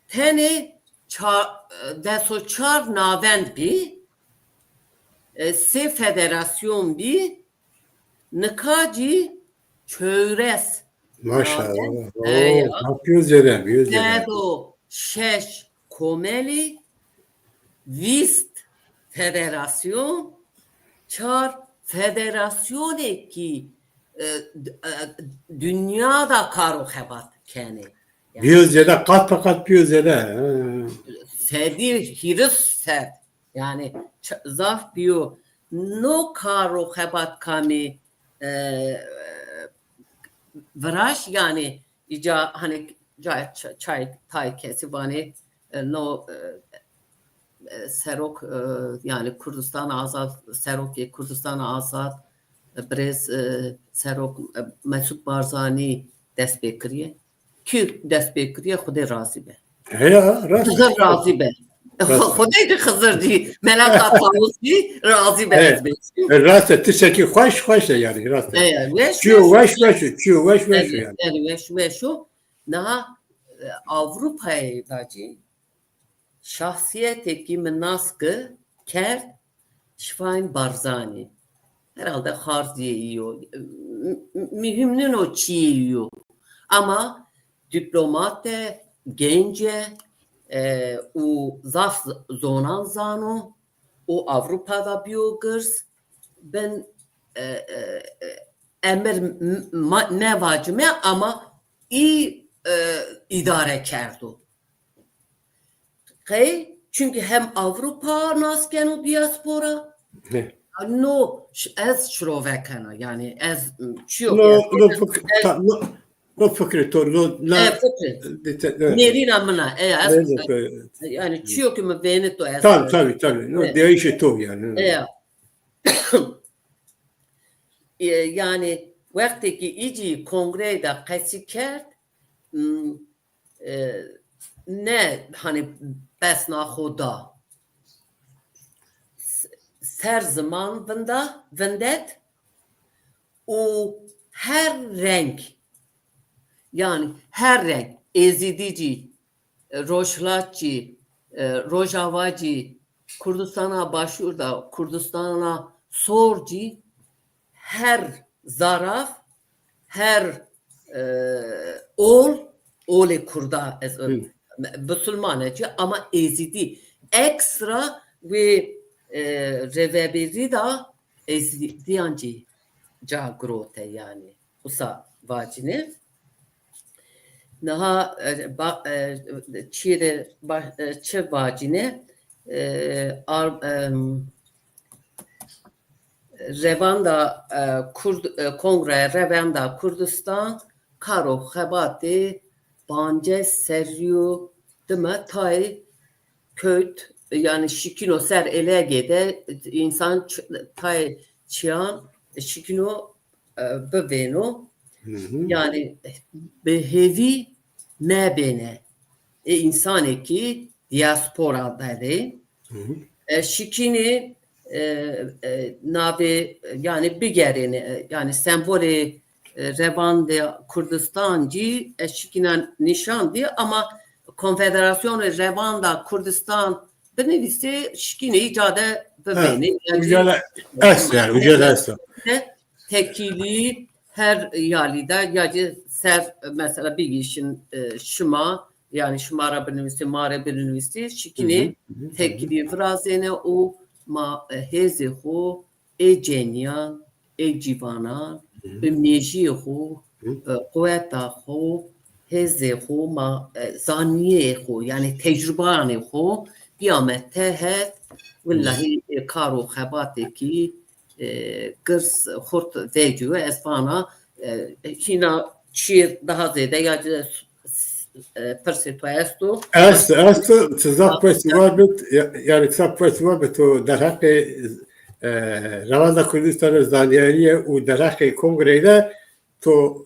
tenê ça-, e, des û çar navend bî, e, sê federasyon bî, nika cî çewres. Maşallah. Navend. Eya. Zaf bîyo zêde, bîyo zêde. Sed û şeş komelî, vîst federasyon, çar federasyonê kî, e, d-, e, dinya da kar û xebat kenê. Yanî bîyo zêde, qat be qat bîyo zêde. He. Sedî hîris ser. Yanî ç-, zaf bîyo. No kar û xebat kamî, e, viraş, yanî îca, hanî, ca-, ç-, çay tay kesî vanê, e, no, e, e, serok, e, yanî Kurdistan Azad, serokê Kurdistan Azad, e, birêz, e, serok, e, Mesut Barzanî dest pê kirîye. Kî dest pê kirîye, Xwedê razî be. Heya, rast. Xizir razî be. Xwedê jî Xizir jî. Mela Tatawus jî razî be, ez bêjî. E, rast e, tiştekî xweş, xweş e yanî, rast e. Çîyo weş, weş o, çîyo weş, weş o yanî. Weş, weş o. Niha e, Avrupayê da cî şahsîyetêkî mi nas ki kerd, Şifayîn Barzanî. Herhalde xarzîyê î yo. M-, m-, muhîm nîno çîyê î yo. Ama dîplomat e, genc e, e, û zaf z-, zonan zano û Avrupa da bîyo girs. Ben, e, e, e, emir m-, ma-, nêvacime ama î, e, îdare kerdo. Qey? Çunkî hem Avrupa nas keno diaspora. He. No, ş-, ez şirove kena, yanî ez, m, çiyo No, ki ez, no, fik-, ez ta-, no, no, fikrê to, no, na, E, fikrê. de-, te-, evet. Nêrîna min a, e, ez, Neyse, evet. yanî çiyo ki mi vênito ez. Tabii, tabii, tabii. No, Evet. deyişê to yanî. E, e, yanî wextê ki î cî kongreyî de qesî kerd, m, e, ne, hanî, besna xo da. S-, ser ziman vinda, vindet û her reng, yanî her reng, Êzîdî cî, e, Rojhilat cî, e, Rojava cî, Kurdistana Başûr da, Kurdistana Sor cî, her zaraf, her, e, ol, olê Kurda ez, Hı. Bisulmane cî, ama Êzîdî ekstra wê, e, rêvebirî da Êzîdîyan cî ca girote yanî. Usa vacîne. Niha, e, ba-, e, çîyê de ba-, e, çi vacîne? E, ar-, em, Revanda, e, Kurd-, e, Kongre Revanda Kurdistan kar û xebatê bance serrî yo dime tayê kewt, yanî şikîno ser êlegê de însan ç-, tayê çîyan şikîno, e, bivêno. Hı hı. Yanî bi hêvî mebêne. Ê însanê kî diaspora de de. Hı hı. E, şikînê, e, e, navê, yanî bigerêne, e, yanî sembolê, e, revandê Kurdistan cî, e, şikîna nîşan dî, ama Konfederasyonê Revanda Kurdistan binivîsê, şikînê î ca de bivênê. Ha, uca de est yanî, uca de est. De tekîlî her yalî de ya cî ser, mesela bigîşin, e, şima, yanî şima ra binivîsî, ma rê binivîsî, şikînê Hı hı, hı hı. tekîlî virazêne û ma, e, hêzê xo ê cenîyan, ê cîvanan, Hı hı. bi mejîyê xo, Hı. e, quweta xo, hêzê xo, ma, e, zanîyê xo, yanî tecrubanê xo bîyame tehet, willahî, e, kar û xebatêkî, e, girs xurt vecîyo. Ez vana, e, hîna çîyê daha zêde ya cî, e, pirsê to esto? Esto, esto, ti zaf quesî var bit, ya-, yanî ti zaf quesî var bit, to derheqê, e, Revanda Kurdistanê zanîyarîye û derheqê kongreyî de to,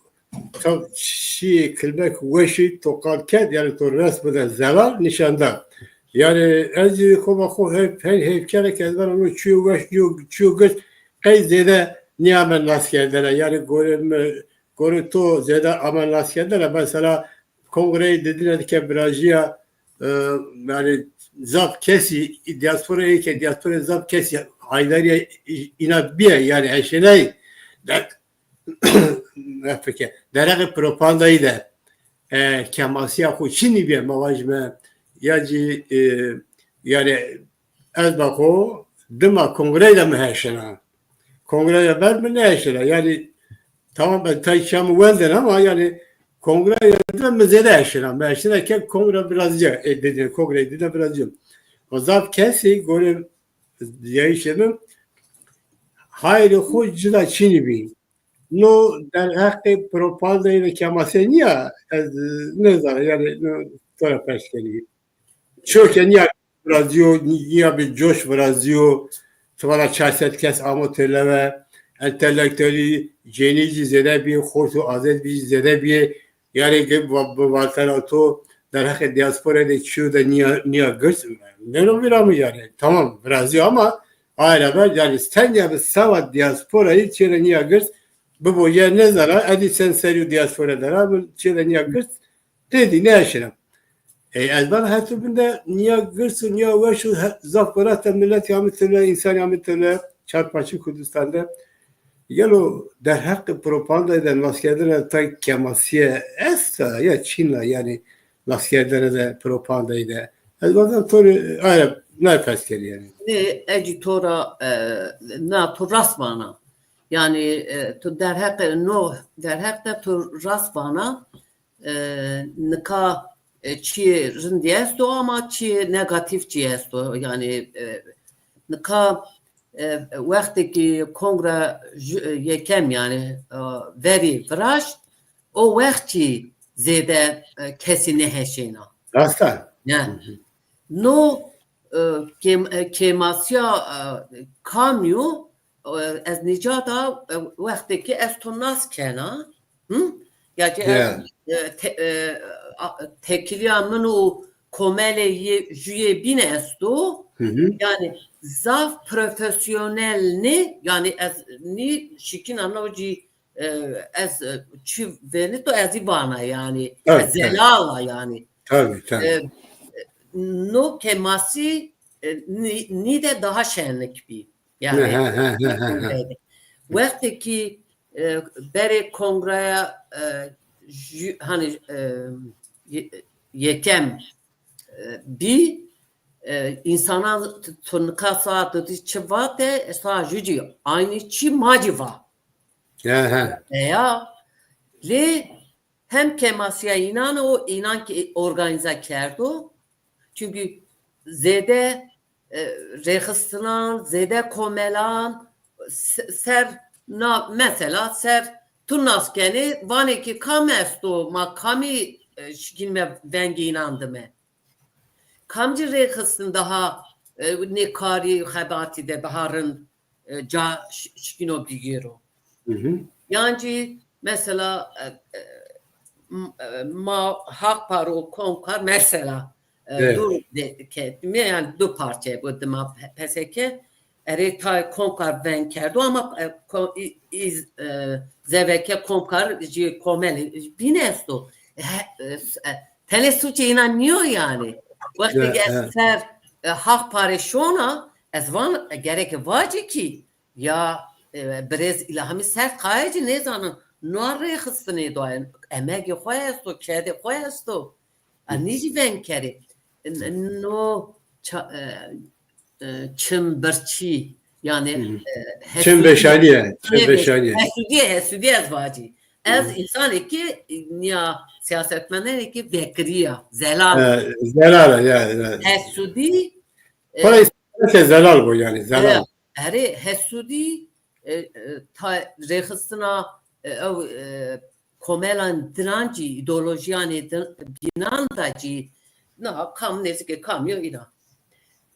to çîyê kilmek weşî to qal kerd, yanî to resme de zelal nîşan da. Yanî ez zî xo ma xo heyf, hey heyf kena ke ez vana no çîyo weş, çîyo, çîyo girs qey zêde nîyame naskerdene. Yanî gorê mi, gorê to zêde ame naskerdene. Mesela kongreyê didine de ke virajîya, e, yanî zaf kesî diasporayê ke diasporayê zaf kesî haydarîya îna bîye, yanî eşênayî. De-, nefike. Derheqê propagandayî de, e, kemasîya xo çinî bîye, ma vajîme, ya cî, e, yanî ez ba xo dima kongreyî de mi heşena. Kongreyî de ver mi nêheşena. Yanî tamam, ben tay çîya mi wendena ama yanî kongreyî de mi zêde heşena. Mi heşena ke kongre virazîya, e, didine, kongreyî didine virazîya. O zaf kesî gorê dîyayîşê mi hayrê xo cida çinî bî. No derheqê propagandayê de kemasîya nîya, ez, e, nêzana, yanî, no, to ra pers kenî. Çîyo ke nîya virazîyo, nîya bi coş virazîyo, ti vana çar sed kes amo têlewe, entelektuelî, cenî cî zêde bîyê, xort û azet bî zêde bîyê, yanî ge-, va-, bi vatena to derheqê diasporayê de çîyo de nîya, nîya girs, nêno vîra mi yanî. Tamam, virazîyo ama aye ra ver, yanî sen ya bi sewa diasporayî çîyê de nîya girs, bibo ye nêzana, edî sen serî diaspora de ra, çîyê de nîya girs, Nêdî, nêeşîna. E, ez vana hetû bin de nîya girs û nîya weş û he-, zaf gurete miletî amî tune, însanî amî tune, çar parçeyê Kurdistan de. Gelo derheqê propagandayî de naskerdene tay kemasîye esta ya çin a, yanî naskerdene de propagandayî de? Ez vana to rê, aye, nay pers kerî yanî. Nê, ecî to ra, e, na to rast vana. Yanî, e, to derheqê no, derheq de to rast vana. E, nika, e, çîyê rindî esto ama çîyê negatîf jî esto. Yanî, e, nika, e, wextê kî kongre ju-, e, yekem yanî, e, verî viraşt, o wext jî zêde, e, kesî nêheşêna. Rast a. Yanî, no, e, kêm-, e, kêmasîya, e, kamî yo, e, ez nîcada, e, wextê kî ez to nas kena, hı? Ya ki ez, e, te-, e, a, tekilîya min û komelê yê, jûyê bîn esto. Yanî zaf profesyonel nê, yanî ez nî şikîna no cî, e, ez, e, çi venito ez î vana yanî. Tabii, tabii. Zelal a yanî. Tabii, tabii. E, no kemasî, e, nî, nî de daha şenik bî. Yanî, he, he, he, he, he. Wextê kî, e, berê kongreya, e, jü-, hanî, e, ye-, yekem, e, bî, e, însanan t-, to nika saet dudî çi vate, e, saet jû cî aynî çî ma cî va. He, he. E, ya, lê hem kemasîya înan o, înan kî organîze kerdo. Çunkî zêde, e, rêxistinan, zêde komelan, se-, ser na, mesela ser tu nas kenê, vanê ki kam esto, ma kamî, e, şikînme vengê înan dime. Kamcî rêxistin daha, e, nê karî xebatî de daha rind, e, ca ş-, şikîno bigêro. Hı hı. Yan jî mesela, e, e, m-, e, ma Hak Par û Komkar mesela, e, evet, du de-, ke-, me-, yanî du parçe bu dima P-, P S K. Erê tayê Komkar veng kerdo ama, e, ko-, î-, îz-, e, zeveke Komkar jî komelê bîn esto. He, e, s-, e, tenê suçê înan nîyo yanî. Wextê ke ez ser, e, Hak Parê şona, ez van, e, gereke vacî kî ya, e, birêz Îlhamî Sertkaya cî nêzanin. No rêxistinê do, emegê xo esto, kedê xo esto. A, nî jî veng kerê. N-, no ça-, e, e, çim birçî, yanî, e, hesudî. Çim veşanîye, çim veşanîye. Hesudîye, hesudîye ez vacî. Ez însanê ki, nîya siyasetmenenê ki vekirîya, zelal. E, zelal a, ya, ya. Hesudî, e, para însanê ki zelal bo yanî, zelal. E, erê, hesudî, e, e, ta-, rêxistina, e, ew, e, komelan diran cî, îdeolojîyanê di-, bînan de cî, na kam nêzîkê kam yo îna.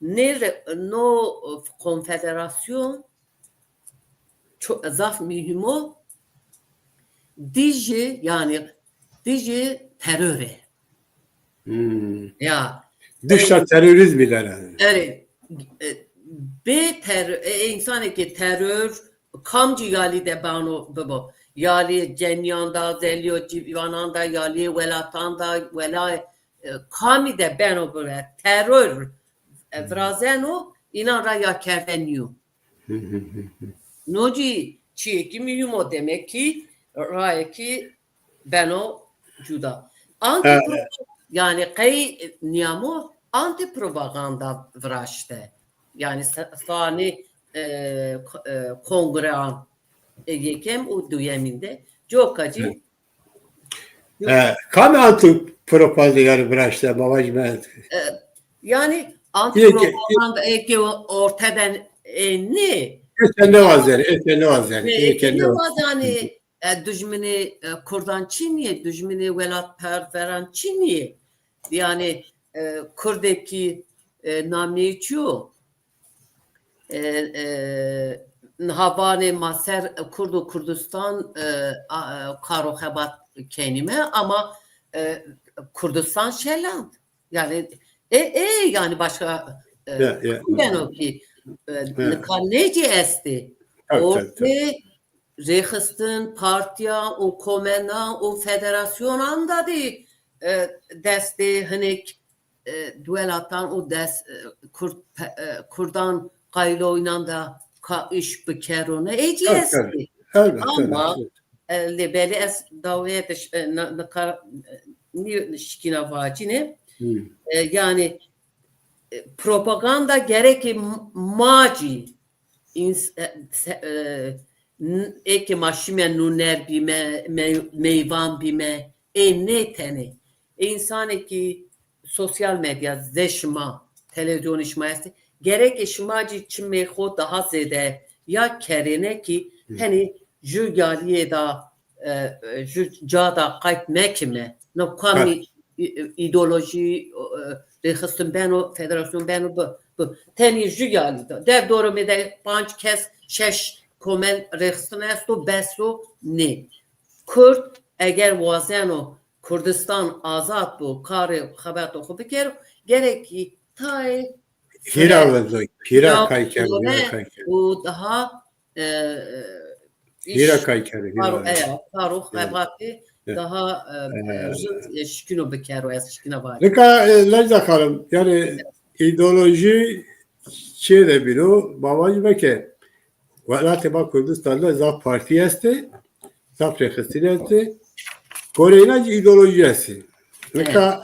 Nê re-, no konfederasyon ço-, zaf muhîm o. Dijî, yanî dijî terorê. Hmm. Ya. Dişta terorîzmî der yanî. Erê, e, bê ter-, e, însanê ke teror, kamcî yalî de bano bibo. Yalîyê cemîyan de, zelîyo cîvanan de, yalîyê welatan de, wela, e, kamî de beno bibe. Teror, e, virazeno, înan ra yakerde nîyo. No cî çîyêkî muhîm o, demek kî rayekî beno cuda. Antî-, yanî qey nîyamo antîpropaganda viraşte. Yanî sa-, sanî, e, ko-, e, kongreyan, e, yekem û duyemîn de. Coka cî E, kamî antîpropaganda yanî viraşte, ma vajîme? E, yanî antîpropaganda eke orteden, e, nê. Eke nêwazenê, eke nêwazenê, eke nêwazenê. E, dujminê, e, kurdan çin ê, dujminê welatperveran çin ê. Yanî, e, kurdekî, e, nameyê çi yo? E, e, niha vanê ma ser Kurd û Kurdistan, e, a, e, kar û xebat kenîme ama, e, Kurdistan şeland. Yanî, e, e, yanî başka, e, beno kî, e, nika nê cî estê. Ortê rêxistin, partîyan û komelan û federasyonan de dî e, destê hinek, e, dewlatan û des-, e, Kurd, pe-, e, Kurdan qaylo înan de ka îş bikerone. Ê cî estê. Ama, e, lê belê ez dawê de ş-, e, na-, nika, e, nî-, şikîna vacîne. E, yanî, e, propaganda gerekê m-, ma cî ins-, e, se-, e, n-, ê ke ma şîme nûner bîme, me-, meyvan bîme, ê nê tenê. Ê însanê kî sosyal medya zê şima, televîzyonê şima estê. Gerekê şima cî çimê xo daha zêde ya kerêne kî tenê ju yalîyê da, e, e, ju ca da qayt mekime. No kamî î-, î-, îdeolojî, e, rêxistin beno, federasyon beno, bi, bi. Tenê ju yalî da. Dev dorumê de panc kes, şeş komel rêxistin esto, bes o, nê. Kurd eger wazeno Kurdistan azad bo, karê xebato xo bikero, gerekî tayê hîra vezo, hîra kay kero, hîra kay kero. Û daha, e, e, hîra kay kero, hîra karo, vezo. Eya, karo xebatê daha, e, rind, e, şikîno bikero, ez şikîna vacî. Nika, e, Necda Xanim, yanî îdeolojî çiyê de bîno, ma vajîme ke welatê ma Kurdistan de zaf partî estê, zaf rêxistinî estê. Goreyna cî îdeolojî estê. Nika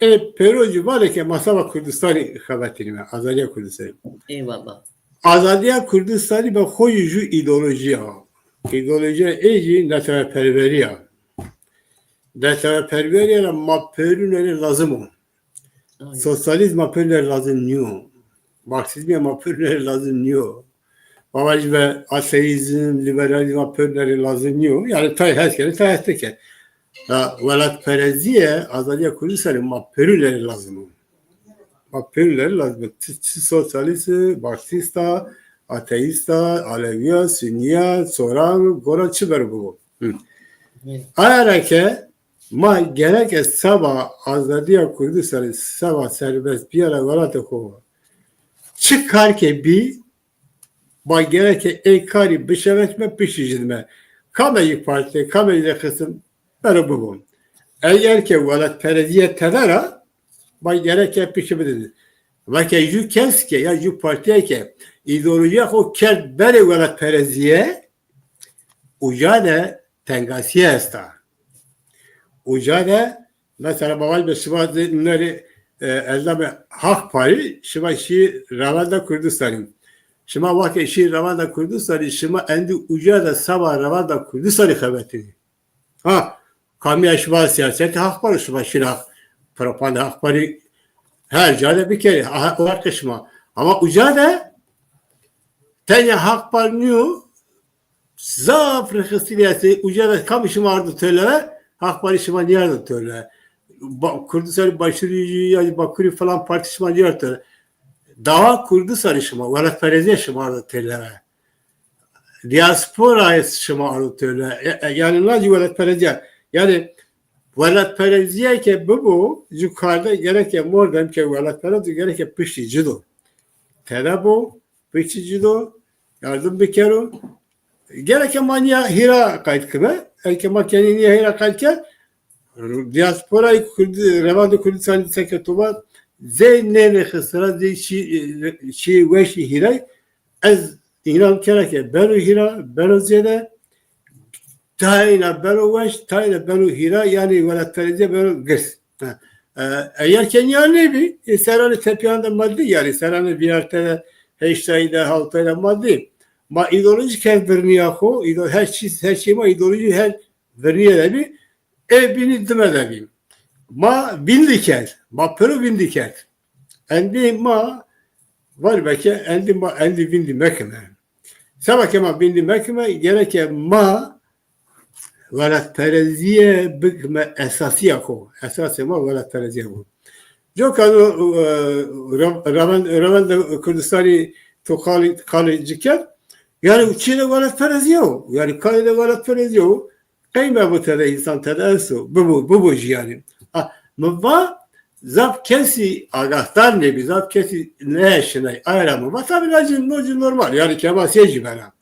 ê pêro cî vanê ke ma seba Kurdistanî xebetînîme, azadîya Kurdistanî. Eyvallah. Azadîya Kurdistanî be xo yî ju îdeolojî ya. Îdeolojîya ê jî neteweperwerî ya. Neteweperwerîye ra ma pêrune rê lazim o. Sosyalîzm ma pêrune rê lazim nîyo. Marksîzmîye ma pêrune rê lazim nîyo. Ma vajîme ateîzm, lîberalîzm ma pêrune rê lazim nîyo. Yanî tay hes kenê, tay hes nêkenê. Ya welatperestîye, azadîya Kurdistanî ma pêrune rê lazim o. Ma pêrune rê lazim o. Çi, çi sosyalîst, marksîst a, ateîst a, alewî ya, sunî ya, soran, goran çi bero bibo. Aya ra ke ma gereke seba azadîya Kurdistanî, seba serbest bîyara welatê xo, çi kar ke bî, ma gereke ê karî bişevetme, piştî jî dime. Kame yî partî, kame yî rêxistin, bero bibo. Eger ke welatperestîye tede ra, ma gereke piştî bidin. Vake ju kes ke ya ju partîye ke îdeolojîya xo kerd berê welatperestîye, uca de tengasîye esta. Uca de mesela ma vajîme şima zê nûnerê, e, endamê Haq Parî, şima şî Rewenda Kurdistanî. Şima wextê şî Rewenda Kurdistanî, şima endî uca de seba Rewenda Kurdistanî xebetînî. Ha, kamîya şima siyasetê Haq Parî, şima şîna propaganda Haq Parî her ca de bikerê. Aha, o heqê şima. Ama uca de tenya Haq Parî nîyo, zaf rêxistinî estê. Uca de kamî şima ardo têlewe, Haq Parî şima nîyardo têlewe. Ba-, Kurdistanî Başûrî ya Bakurî falan partî şima nîyardo têlewe. Daha Kurdistanî şima, welatperestîye şima ardo têlewe. Diasporayê şima ardo têlewe. E, e, yanî na jî welatperestîye. Yanî welatperestîye ke bibo, ju karde gereke mordem ke welatperest o gereke piştî ci do. Tede bo, piştî ci do, yardim bikero. Gereke ma nîya hîra qayt kime. Eke ma kenê nîya hîra qayt ke, diasporayê Kurd-, Rewandê Kurdistanî seke to va, zey nêrêxistina, zey şî, şî weşî hîray, ez înan kena ke beno hîra, beno zêde, tayna beno weş, tayna beno hîra, yanî welatperestîye beno girs. Ha. E, eger ke nîya nêbî, e, serranê tepîyan de ma dî, yanî serranê vîyarte de, heştayî de, hawtayî de ma dî. Ma îdeolojî kerd virnîya xo, îde-, her çî, her çî ma îdeolojî her virnîye de bî, ê bînî dime de bî. Ma vîndî kerd, ma pêro vîndî kerd. Endî ma vanîme ke endî ma endî vîndî mekime. Seba ke ma vîndî mekime, gereke ma welatperestîye bikime esasîya xo. Esasê ma welatperestîye xo. Coka no, e, re-, rewen-, rewenda Kurdistanî to qalê, qalê ci kerd. Yanî çîyê de welatperestîye yo. Yanî kayê de welatperestîye yo. Qey mebo tede, însan tede esto. Bibo, bibo jî yanî. A, mi va zaf kesî agahdar nêbî, zaf kesî nêeşinay. Aye ra mi va. Tabî lacî no jî normal. Yanî kemasîye jî bena.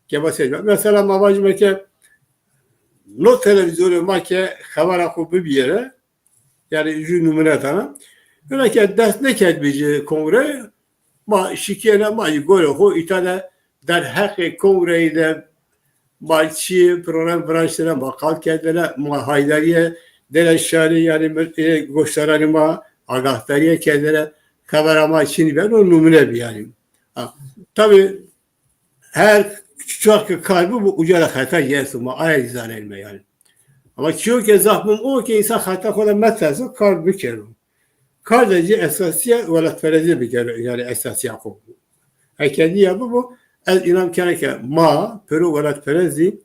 Kemasîye jî bena. Mesela ma vajîme ke No televîzyonê ma ke xebera xo bibîyêne, yanî jû numune dana. Hina ke dest nêkerdbî ci kongre, ma şikîyêne, ma jî gorê xo îta de derheqê kongreyî de ma çîyê program viraştêne, ma qal kerdêne, ma haydarîye dêne şarî, yanî mi-, ê goşdaranê ma agahdarîye kerdêne, xebera ma çinî beno, numune bî yanî. Ha, tabî her çax ke kar bibo, uca ra xeta esto, ma aye zî zanenîme yanî. Ama çîyo ke zaf muhîm o ke însan xeta xo de meterso, kar bikero. Kar de jî esasîye welatperestîye bikero, yanî esasîya xo. Eke nîya bibo, ez înan kena ke ma pêro welatperest zî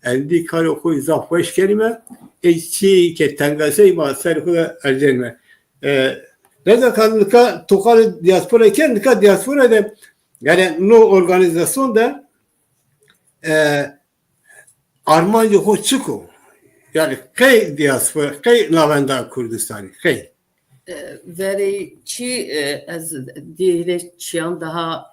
endî karê xo zî zaf weş kerîme, ê çîyê ke tengaseyî ma serê xo de erjenîme. E, Reza Kan, nika to qalê dîaspora ke, nika dîaspora de, yanî no organîzasyon de, e, armancê xo çik o? Yanî qey dîaspora, qey navenda Kurdistanî, qey? E, verê çî, e, ez dî hîrê çîyan daha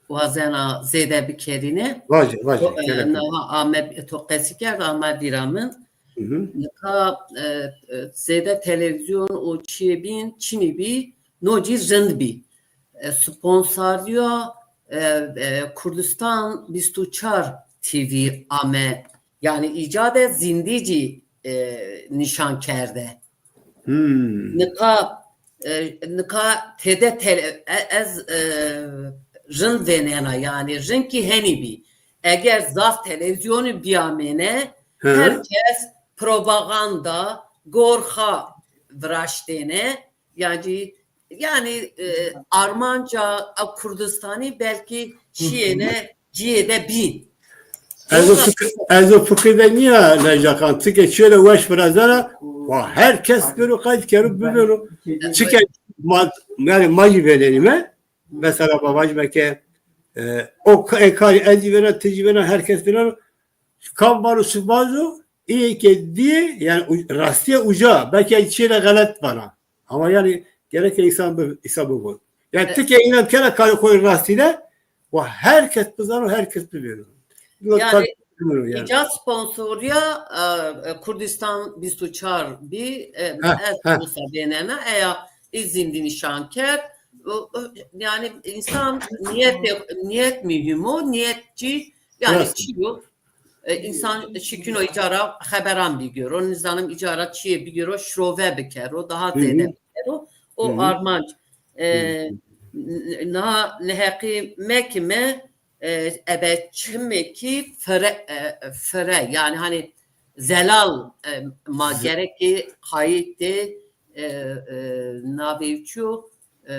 wazena zêde bikerîne. Vajî, vajî, to, e, gerek yok. Naha ame, to qesî kerd, ame vîra min. Hı hı. Nika, e, e, zêde televîzyon û çîyê bîn çinî bî, no cî rind bî. E, sponsorîya, e, e, Kurdistan vîst û çar T V ame, yanî îca de zîndî cî, e, nîşan kerde. Hmm. Nika, e, nika têde tele-, e-, ez, e, rind vênena, yanî rind kî henî bî. Eger zaf televîzyonî bîyamêne, Hı hı. her kes propaganda, gorxa viraştêne, yanî, yanî, e, armanca a Kurdistanî belkî şîyêne cîyê de bî. Ez o fikir, ez o fikir de nîya Necla Kan. Çike çîyo de weş virazena, wa her kes bêro qayt kero bibêro. Çike ma, yanî ma jî vênenîme. Mesela ma vajîme ke, e, o ka-, e, karî ez jî vêna, ti jî vêna, her kes vêneno. Kam vano çi vazo, îyê ke dîyê, yanî u-, rastîye uca, belkî ez çîyêne xelet vana. Ama yanî gereke însan bi-, însan bibo. Yanî ti ke înan kena karê xo yê rastî de, wa her kes bizano, her kes bivêno. Yanî, yanî îca sponsorîya, e, e, Kurdistan vîst û çar bî, e, ez wisa vênena, eya ê zîndî nîşan kerd. O, o, yanî însan nîyetê, nîyet muhîm o, nîyet cî, yanî çîyo. E, însan şikîno îca ra xeberan bigêro, nîzanim îca ra çîyê bigêro, şirove bikero, daha zêde bikero. O armanc. E, n-, na neheqî mekime, e, ebe çimekî fire, e, fire, yanî hanî zelal, e, ma gerekî qayîtê, e, e, navê çîyo, e,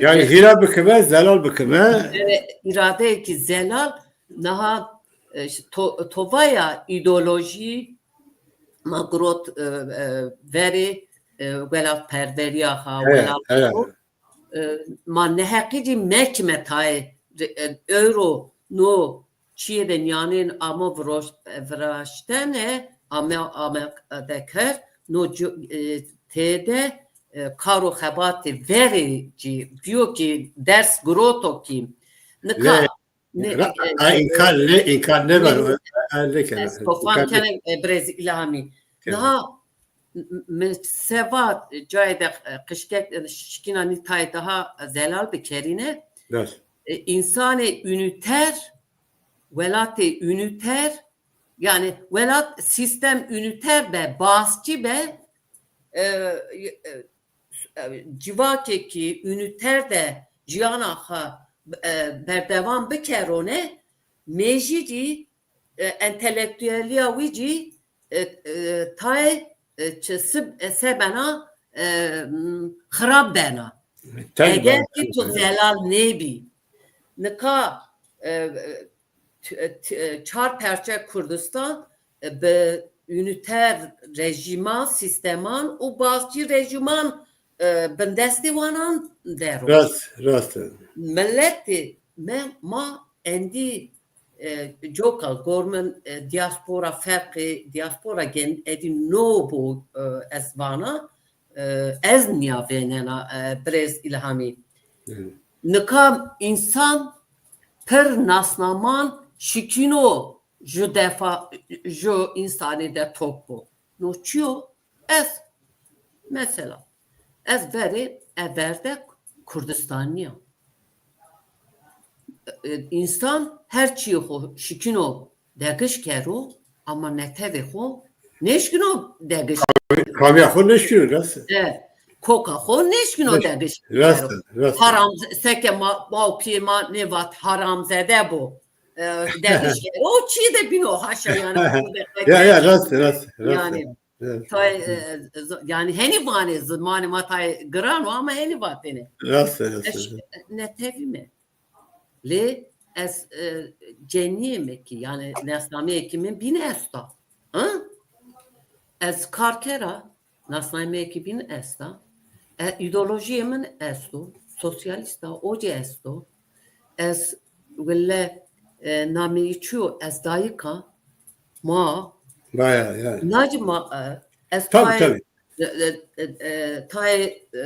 Yanî hîra bikime, zelal bikime. E, îradeyekî zelal, niha, e, to-, tovaya îdeolojî ma girot, e, e, verê, e, welatperwerîya ha, welat xo. E, ma neheqî cî mekime tayê, e, ewro no çîyê de nîyanên amo viroş-, viraştene, ame, amade kerd, no ci-, e, têde, e, kar û xebatê verê cî bîyo kî ders giroto kî. Nika, nê, nê, ra-, e, a, e, înkar, e, nê, înkar nêbeno, nê, e, e, nêkeno. Ez tofan kene, e, birêz Îlhamî. Niha m-, m-, mi sevat cayê de, e, qişkek, e, şikîna nî tayê daha zelal bikerîne. Rast. E, însanê unîter, welatê unîter, yanî welat sîstem unîter be, basçî be, e, e, e, civakê kî unîter de jiyana xo, e, berdewam bikerone, mêjî cî, e, entelektuelîya wî cî, e, e, tayê, e, çi sib-, e, se bena, e, m, xirab bena. Eger kî to zelal nêbî. Nika, e, e, t-, t-, çar perçe Kurdistan, e, bi unîter rejîman, sîsteman û basçî rejîman, e, bindestê wanan der o. Rast, rast. Miletê me, ma endî, e, coka gormin, e, dîaspora ferqê, dîaspora gen-, edî no bo, e, ez vana, e, ez nîya vênena, e, birêz Îlhamî. Nika însan pir nasnaman şikîno ju defa, ju însanî de top bo. No çi yo? Ez, mesela, ez verê everde Kurdistanî ya. E, însan her çîyê xo şikîno degiş kero, ama netewê xo nêşkîno degiş. Kamîya xo nêşkîno, rast. E, koka xo nêşkîno degiş kero. Rast, rast. Haram, seke ma, ma û pîyê ma nêvat haramzede bo. E, degiş kero, o çî de bîno, haşa yanî. Ya, ya, rast, rast, rast. Yanî, evet, tay, e, z-, yanî henî vanê, zimanê ma tay giran o ama henî vatêne. Rast, rast. Ez netewî me. Lê ez, e, cenîyê me kî, yanî nasnameyê kî min bîn esta. Ha? Ez kar kera, nasnameyê kî bîn esta. E, îdeolojîyê min esto, sosyalîst a, o cî esto. Ez wille, e, nameyî çi yo, ez dayik a, ma. Baya, yanî. Nacî ma, e, ez tay, e, e, e, tay, e,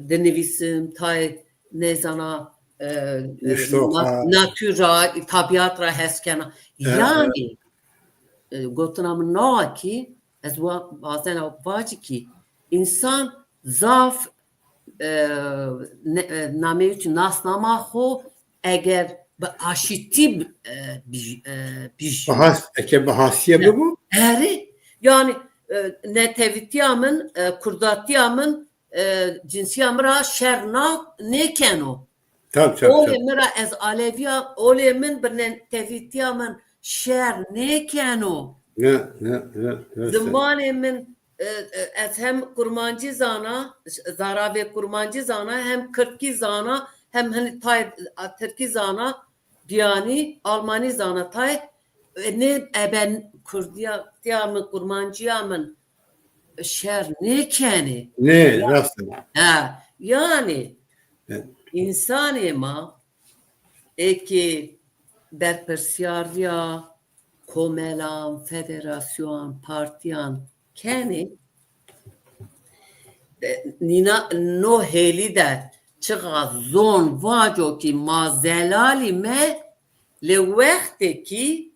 dinivîsim, tay nêzana, e, e, na-, natura, tabiat ra hes kena. E, e. Yanî, e, gotina min na kî, ez wa-, wazena vacî kî, însan zaf, e, ne-, e, nameyê çi, nasnama xo eger bi aşitî, e, bij-, e, bij-, bi has-, eke bi hasîye bibo? Erê, yanî, e, netewîtîya min, e, kurdatîya min, e, cinsîya mi ra şer na nêkeno. Tab, tab, olê tab. Mi ra ez alevî ya, olê min bi netewîtîya min şer nêkeno. Ne, ne, ne, ne. Zimanê min, e, e, ez hem kurmancî zana, zaravê kurmancî zana, hem kirdkî zana, hem hinî tay, a, tirkî zana, bîyanî almanî zana tay, e, nê ebe kurdîya, tîya min, kurmancîya min şer nêkenê. Nê, rast a. Ha, yanî, evet, însanê ma ê kî berpirsîyarîya komelan, federasyon, partîyan kenê, e, nîna no hêlî de çiqa zon vaco kî ma zelalî me, lê wextê kî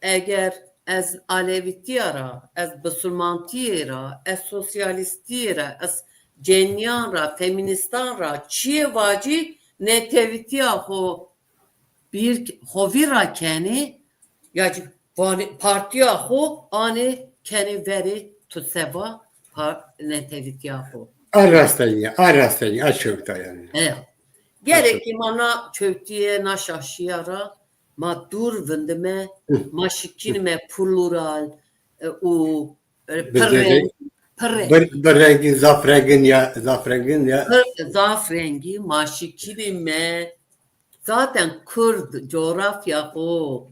eger ez alevîtîya ra, ez bisulmantîyê ra, ez sosyalîstîyê ra, ez cenîyan ra, femînîstan ra çîyê vacî, netewîtîya xo bîr, xo vîr ra kenê, ya jî vanê, partîya xo anê kenê verê, tu seba par-, netewîtîya xo. A rastenî, a rastenî, a çewt a yanî. E. Gerek kî ma na çewtîye, na şaşîya ra ma dûr vindime, ma şikînime plural, e, û, e, bi pir reng-, pir reng-, bi, bi rengîn, zaf rengîn ya, zaf rengîn ya. Pir, zaf rengî ma şikînime. Zaten kurd coğrafya xo,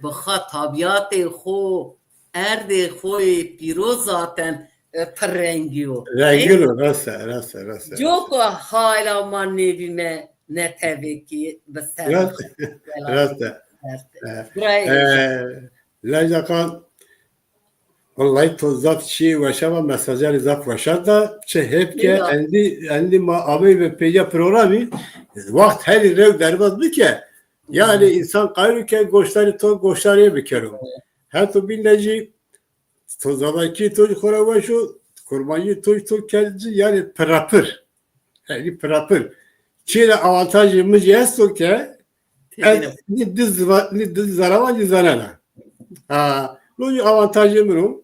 bi xa tabiatê xo, erdê xo yê pîroz zaten, e, pir rengî yo. Rengîn o, rast a, rast a, rast a. Coka hala ma nêbîme netewêkî bi ser. Rast a, rast a. Rast a. E, Leyla Xan, wellahî to zaf çî weşa va, mesajarî zaf weşa da, çi hêf ke endî, endî ma ameyîme peyda programî, waxt herî rew derbaz bike, yanî însan qayîl ke goşdarî to, goşdarî bikero. Heto bîle jî to zazakî to jî xo ra weş o, kurmancî to jî to kerd ci, yanî pirapir. Yanî pirapir. Çîyê de avantajê mi jî esto ke ez nî di ziva-, nî di zaravan jî zanena. Ha, no jî avantajê min o.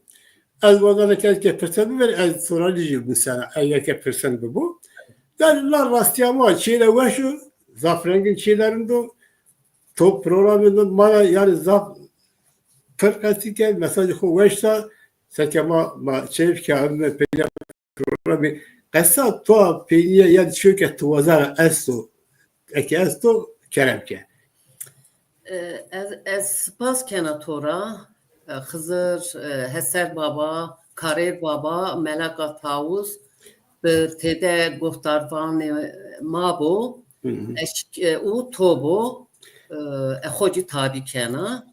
Ez wazena ke ez ke pirsen biver, ez soranî jî musena, eger ke pirsen bibo. Yanî la rastîya ma, çîyê de weş o, zaf rengîn, çîyê de rind o. To programê ma ra yanî zaf pir qesî kerd, mesajê xo weş da, seke ma, ma çêf ke amîme peyda programî. Qesa to peynîye ya çîyo ke ti wazena esto, eke esto, kerem ke. E, ez, ez spas kena to ra, e, Xizir, e, Heser Baba, Karêr Baba, Melaka Tawus, bi têde goftarvanê ma bo, eşk, e, û to bo, e, e, xo cî tabî kena.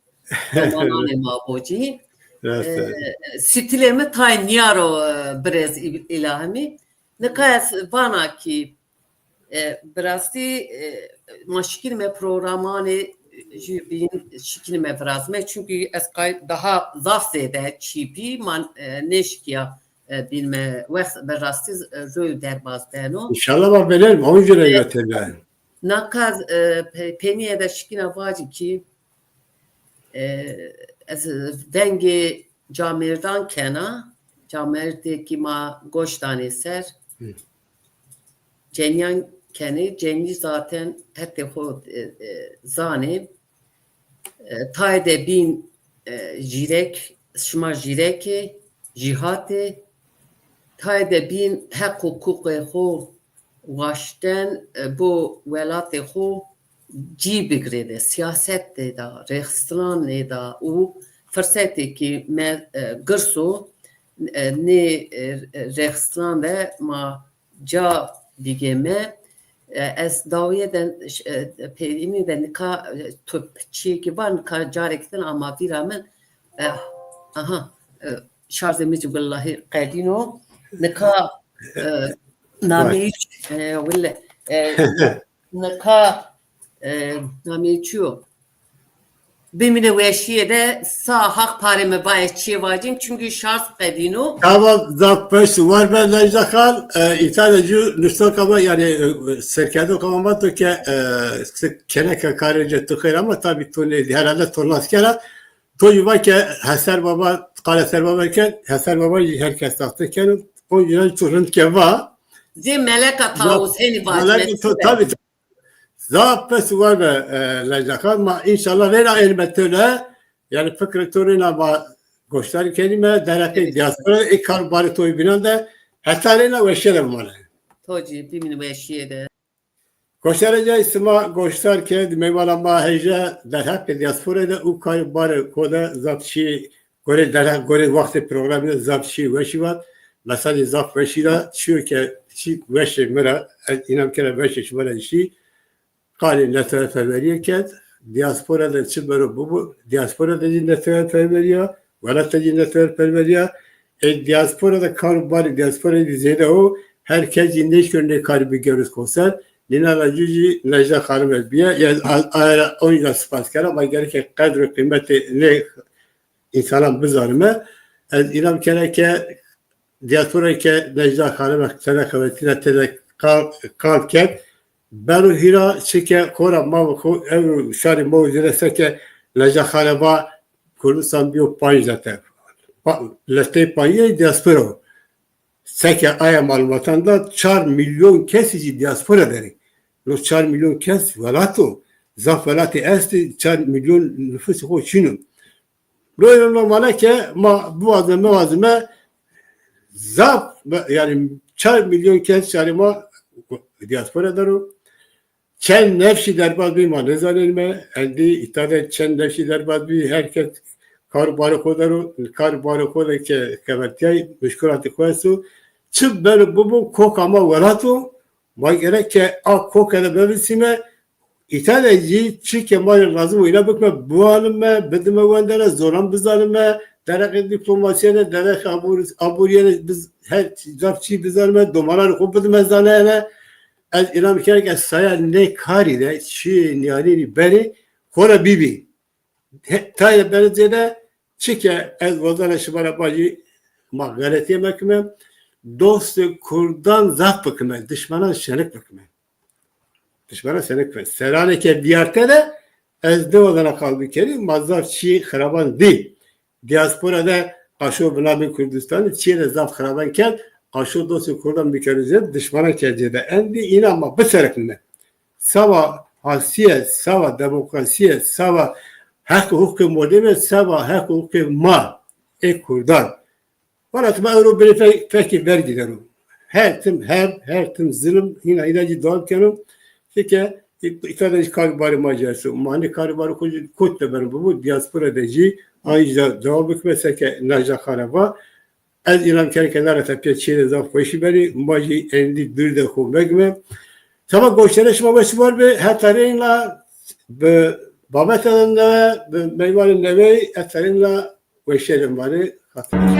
Domananê ma bo cî. Rast e. E, stîlê mi tay nîya ro, e, birêz Î-, Îlahimî. Nika ez vana kî, e, bi rastî, e, ma şikînîme programanê jû bîn şikînîme virazime. Çunkî ez qay daha zaf zêde çî bî, ma, e, nêşikîya, e, bînme. Wext bi rastî, e, roy derbaz beno. Înşallah ma venerim, on jû re. E, tebe. Naka, e, pe-, penîye de şikîna vacî kî, e, ez vengê camêrdan kena, camêrdê kî ma goş danê ser. Hı. Cenîyan kenê, cenî zaten hetê xo, e, e, zanê. E, tayê de bîn, e, jîrek, şima jîrek ê, jîhat ê. Tayê de bîn heq û huqûqê xo waşten, e, bo welatê xo cî bigirêde, siyasetê de, rêxistinanê de û firsetê kî me, e, girs o, e, nê, e, rêxistinan de ma ca bigême. E, ez dawîye de, e, pêrînî de nika, e, tu çîyêkî va, nika carêk din ama vîra min. E, aha, e, şarjê mi zî willahî qedîno. Nika, e, nameyî, e, wille, e, nika, e, nameyî çi yo? Bimîne weşîye de, sa Haq parê mi va ez çîyê vacîn, çunkî şarj qedîno. Tamam, zaf beş war be Necla Xal. E, îta de jû nuştoka ma, yanî, e, serkerdoka ma vato ke, e, keneke karê ci tu xeyr ama tabî tu nê, herhalde tu nas kena. To jî va ke Heser Baba, qalê Heser Baba ke, Heser Baba jî her kes taxte keno. O jî tu rind ke va. Zê Meleka Tawus henî vacîme. Meleka to, tabî, Zaf pes û war be, e, Necla Xan. Ma înşallah reyna ênîme tewle. Yanî fikrê to reyna ma goşdarî kenîme, derheqê diaspora, ê kar û barê to yê bînan de, heta reyna weşîye de bimane. To cî bimîn weşîye de. Goşdarê cayî sima goşdar kerd, meymana ma hêje derheqê diaspora de û kar û barê xo de zaf çî Gorê derheq, gorê wextê programî de zaf çî weşî vat. Mesajê zaf weşî ra, çîyo ke çî weşê mi ra, ez înam kena weşê şima ra şî. Qalê neteweperwerîye kerd. Diaspora de çi beno bibo, diaspora de jî neteweperwerî ya, welat de jî neteweperwerî ya. Ê diaspora de kar û barê diasporayî de zêde o, her kes jî nêşkeno nê karî bigêro xo ser. Nînan ra jû jî Necla Xanim ez bîye. Ya a-, aye ra onca spas kena. Ma gereke qedr û qîmetê nê însanan bizanime. Ez înam kena ke diaspora ke Necla Xanime tede qewetîna tede qal, qal kerd. Beno hîra çike xora ma xo ewro şarê ma zêde seke Necla Xane va Kurdistan bîyo panc lete. Pa-, letey payîye diaspora o. Seke aya malumatan da çar milyon kesî jî diaspora der ê. No çar milyon kes welat o. Zaf welatî estê, çar milyon nufusê xo çin o. Royê normale ke ma biwazime, mewazime zaf, yanî çar milyon kes şarê ma diaspora der o. Çend nefşî derbaz bî ma nêzanenîme. Endî îta de çend nefşî derbaz bî, her kes kar û barê xo der o, kar û barê xo de ke qevertîyay, muşkilatê xo esto. Çi beno bibo, koka ma welat o. Ma gerek ke a koke de bivisîme. Îta de jî çi ke ma rê lazim o îna bikime, biwanime, bidime wendene, zonan bizanime, derheqê dîplomasîye de, derheqê abor-, aborîye de biz her zaf çî bizanime, domananê xo bidime zanayene. Ez înan kena ke saya nê karî de çîyê nîyanînî benê, xora bîbî. He, tayê beno zêde, çike ez wazena şima ra bacî ma xeletîye mekime, dostê kurdan zaf bikime, dişmenan şenik bikime. Dişmenan şenik bikime. Seranê ke vîyarte de ez nêwazena qal bikerî, ma zaf çî xiraban dî. Diaspora de qaşo binamê Kurdistanî çîyê de zaf xiraban kerd, qaşo dostê kurdan bikerî zêde, dişmenan kerd zêde. Endî îna ma biseriknime. Sawa hasîye, sawa demokrasîye, sawa heq û huqê mordemî, sawa heq û huqê ma ê kurdan. Wela ti ma ewro binê fe-, fekê vergî der o. Her tim herb, her tim zilim, hîna hîna jî dewam keno. Çike î-, îta de jî kar û barê ma jî esto. Ma nê kar û barê xo jî kot de beno bibo, diaspora de jî ay jî de dewam bikime, seke Necla Xane va. Ez înan kena ke na ra tepîya çîyê de zaf weşî benê, ma jî endî dûr de xo megime. Tamam, goşdarê şima weş û war be, heta reyna bi babete de newe, bi meymanê newey, heta reyna weşîye de ma rê xatir.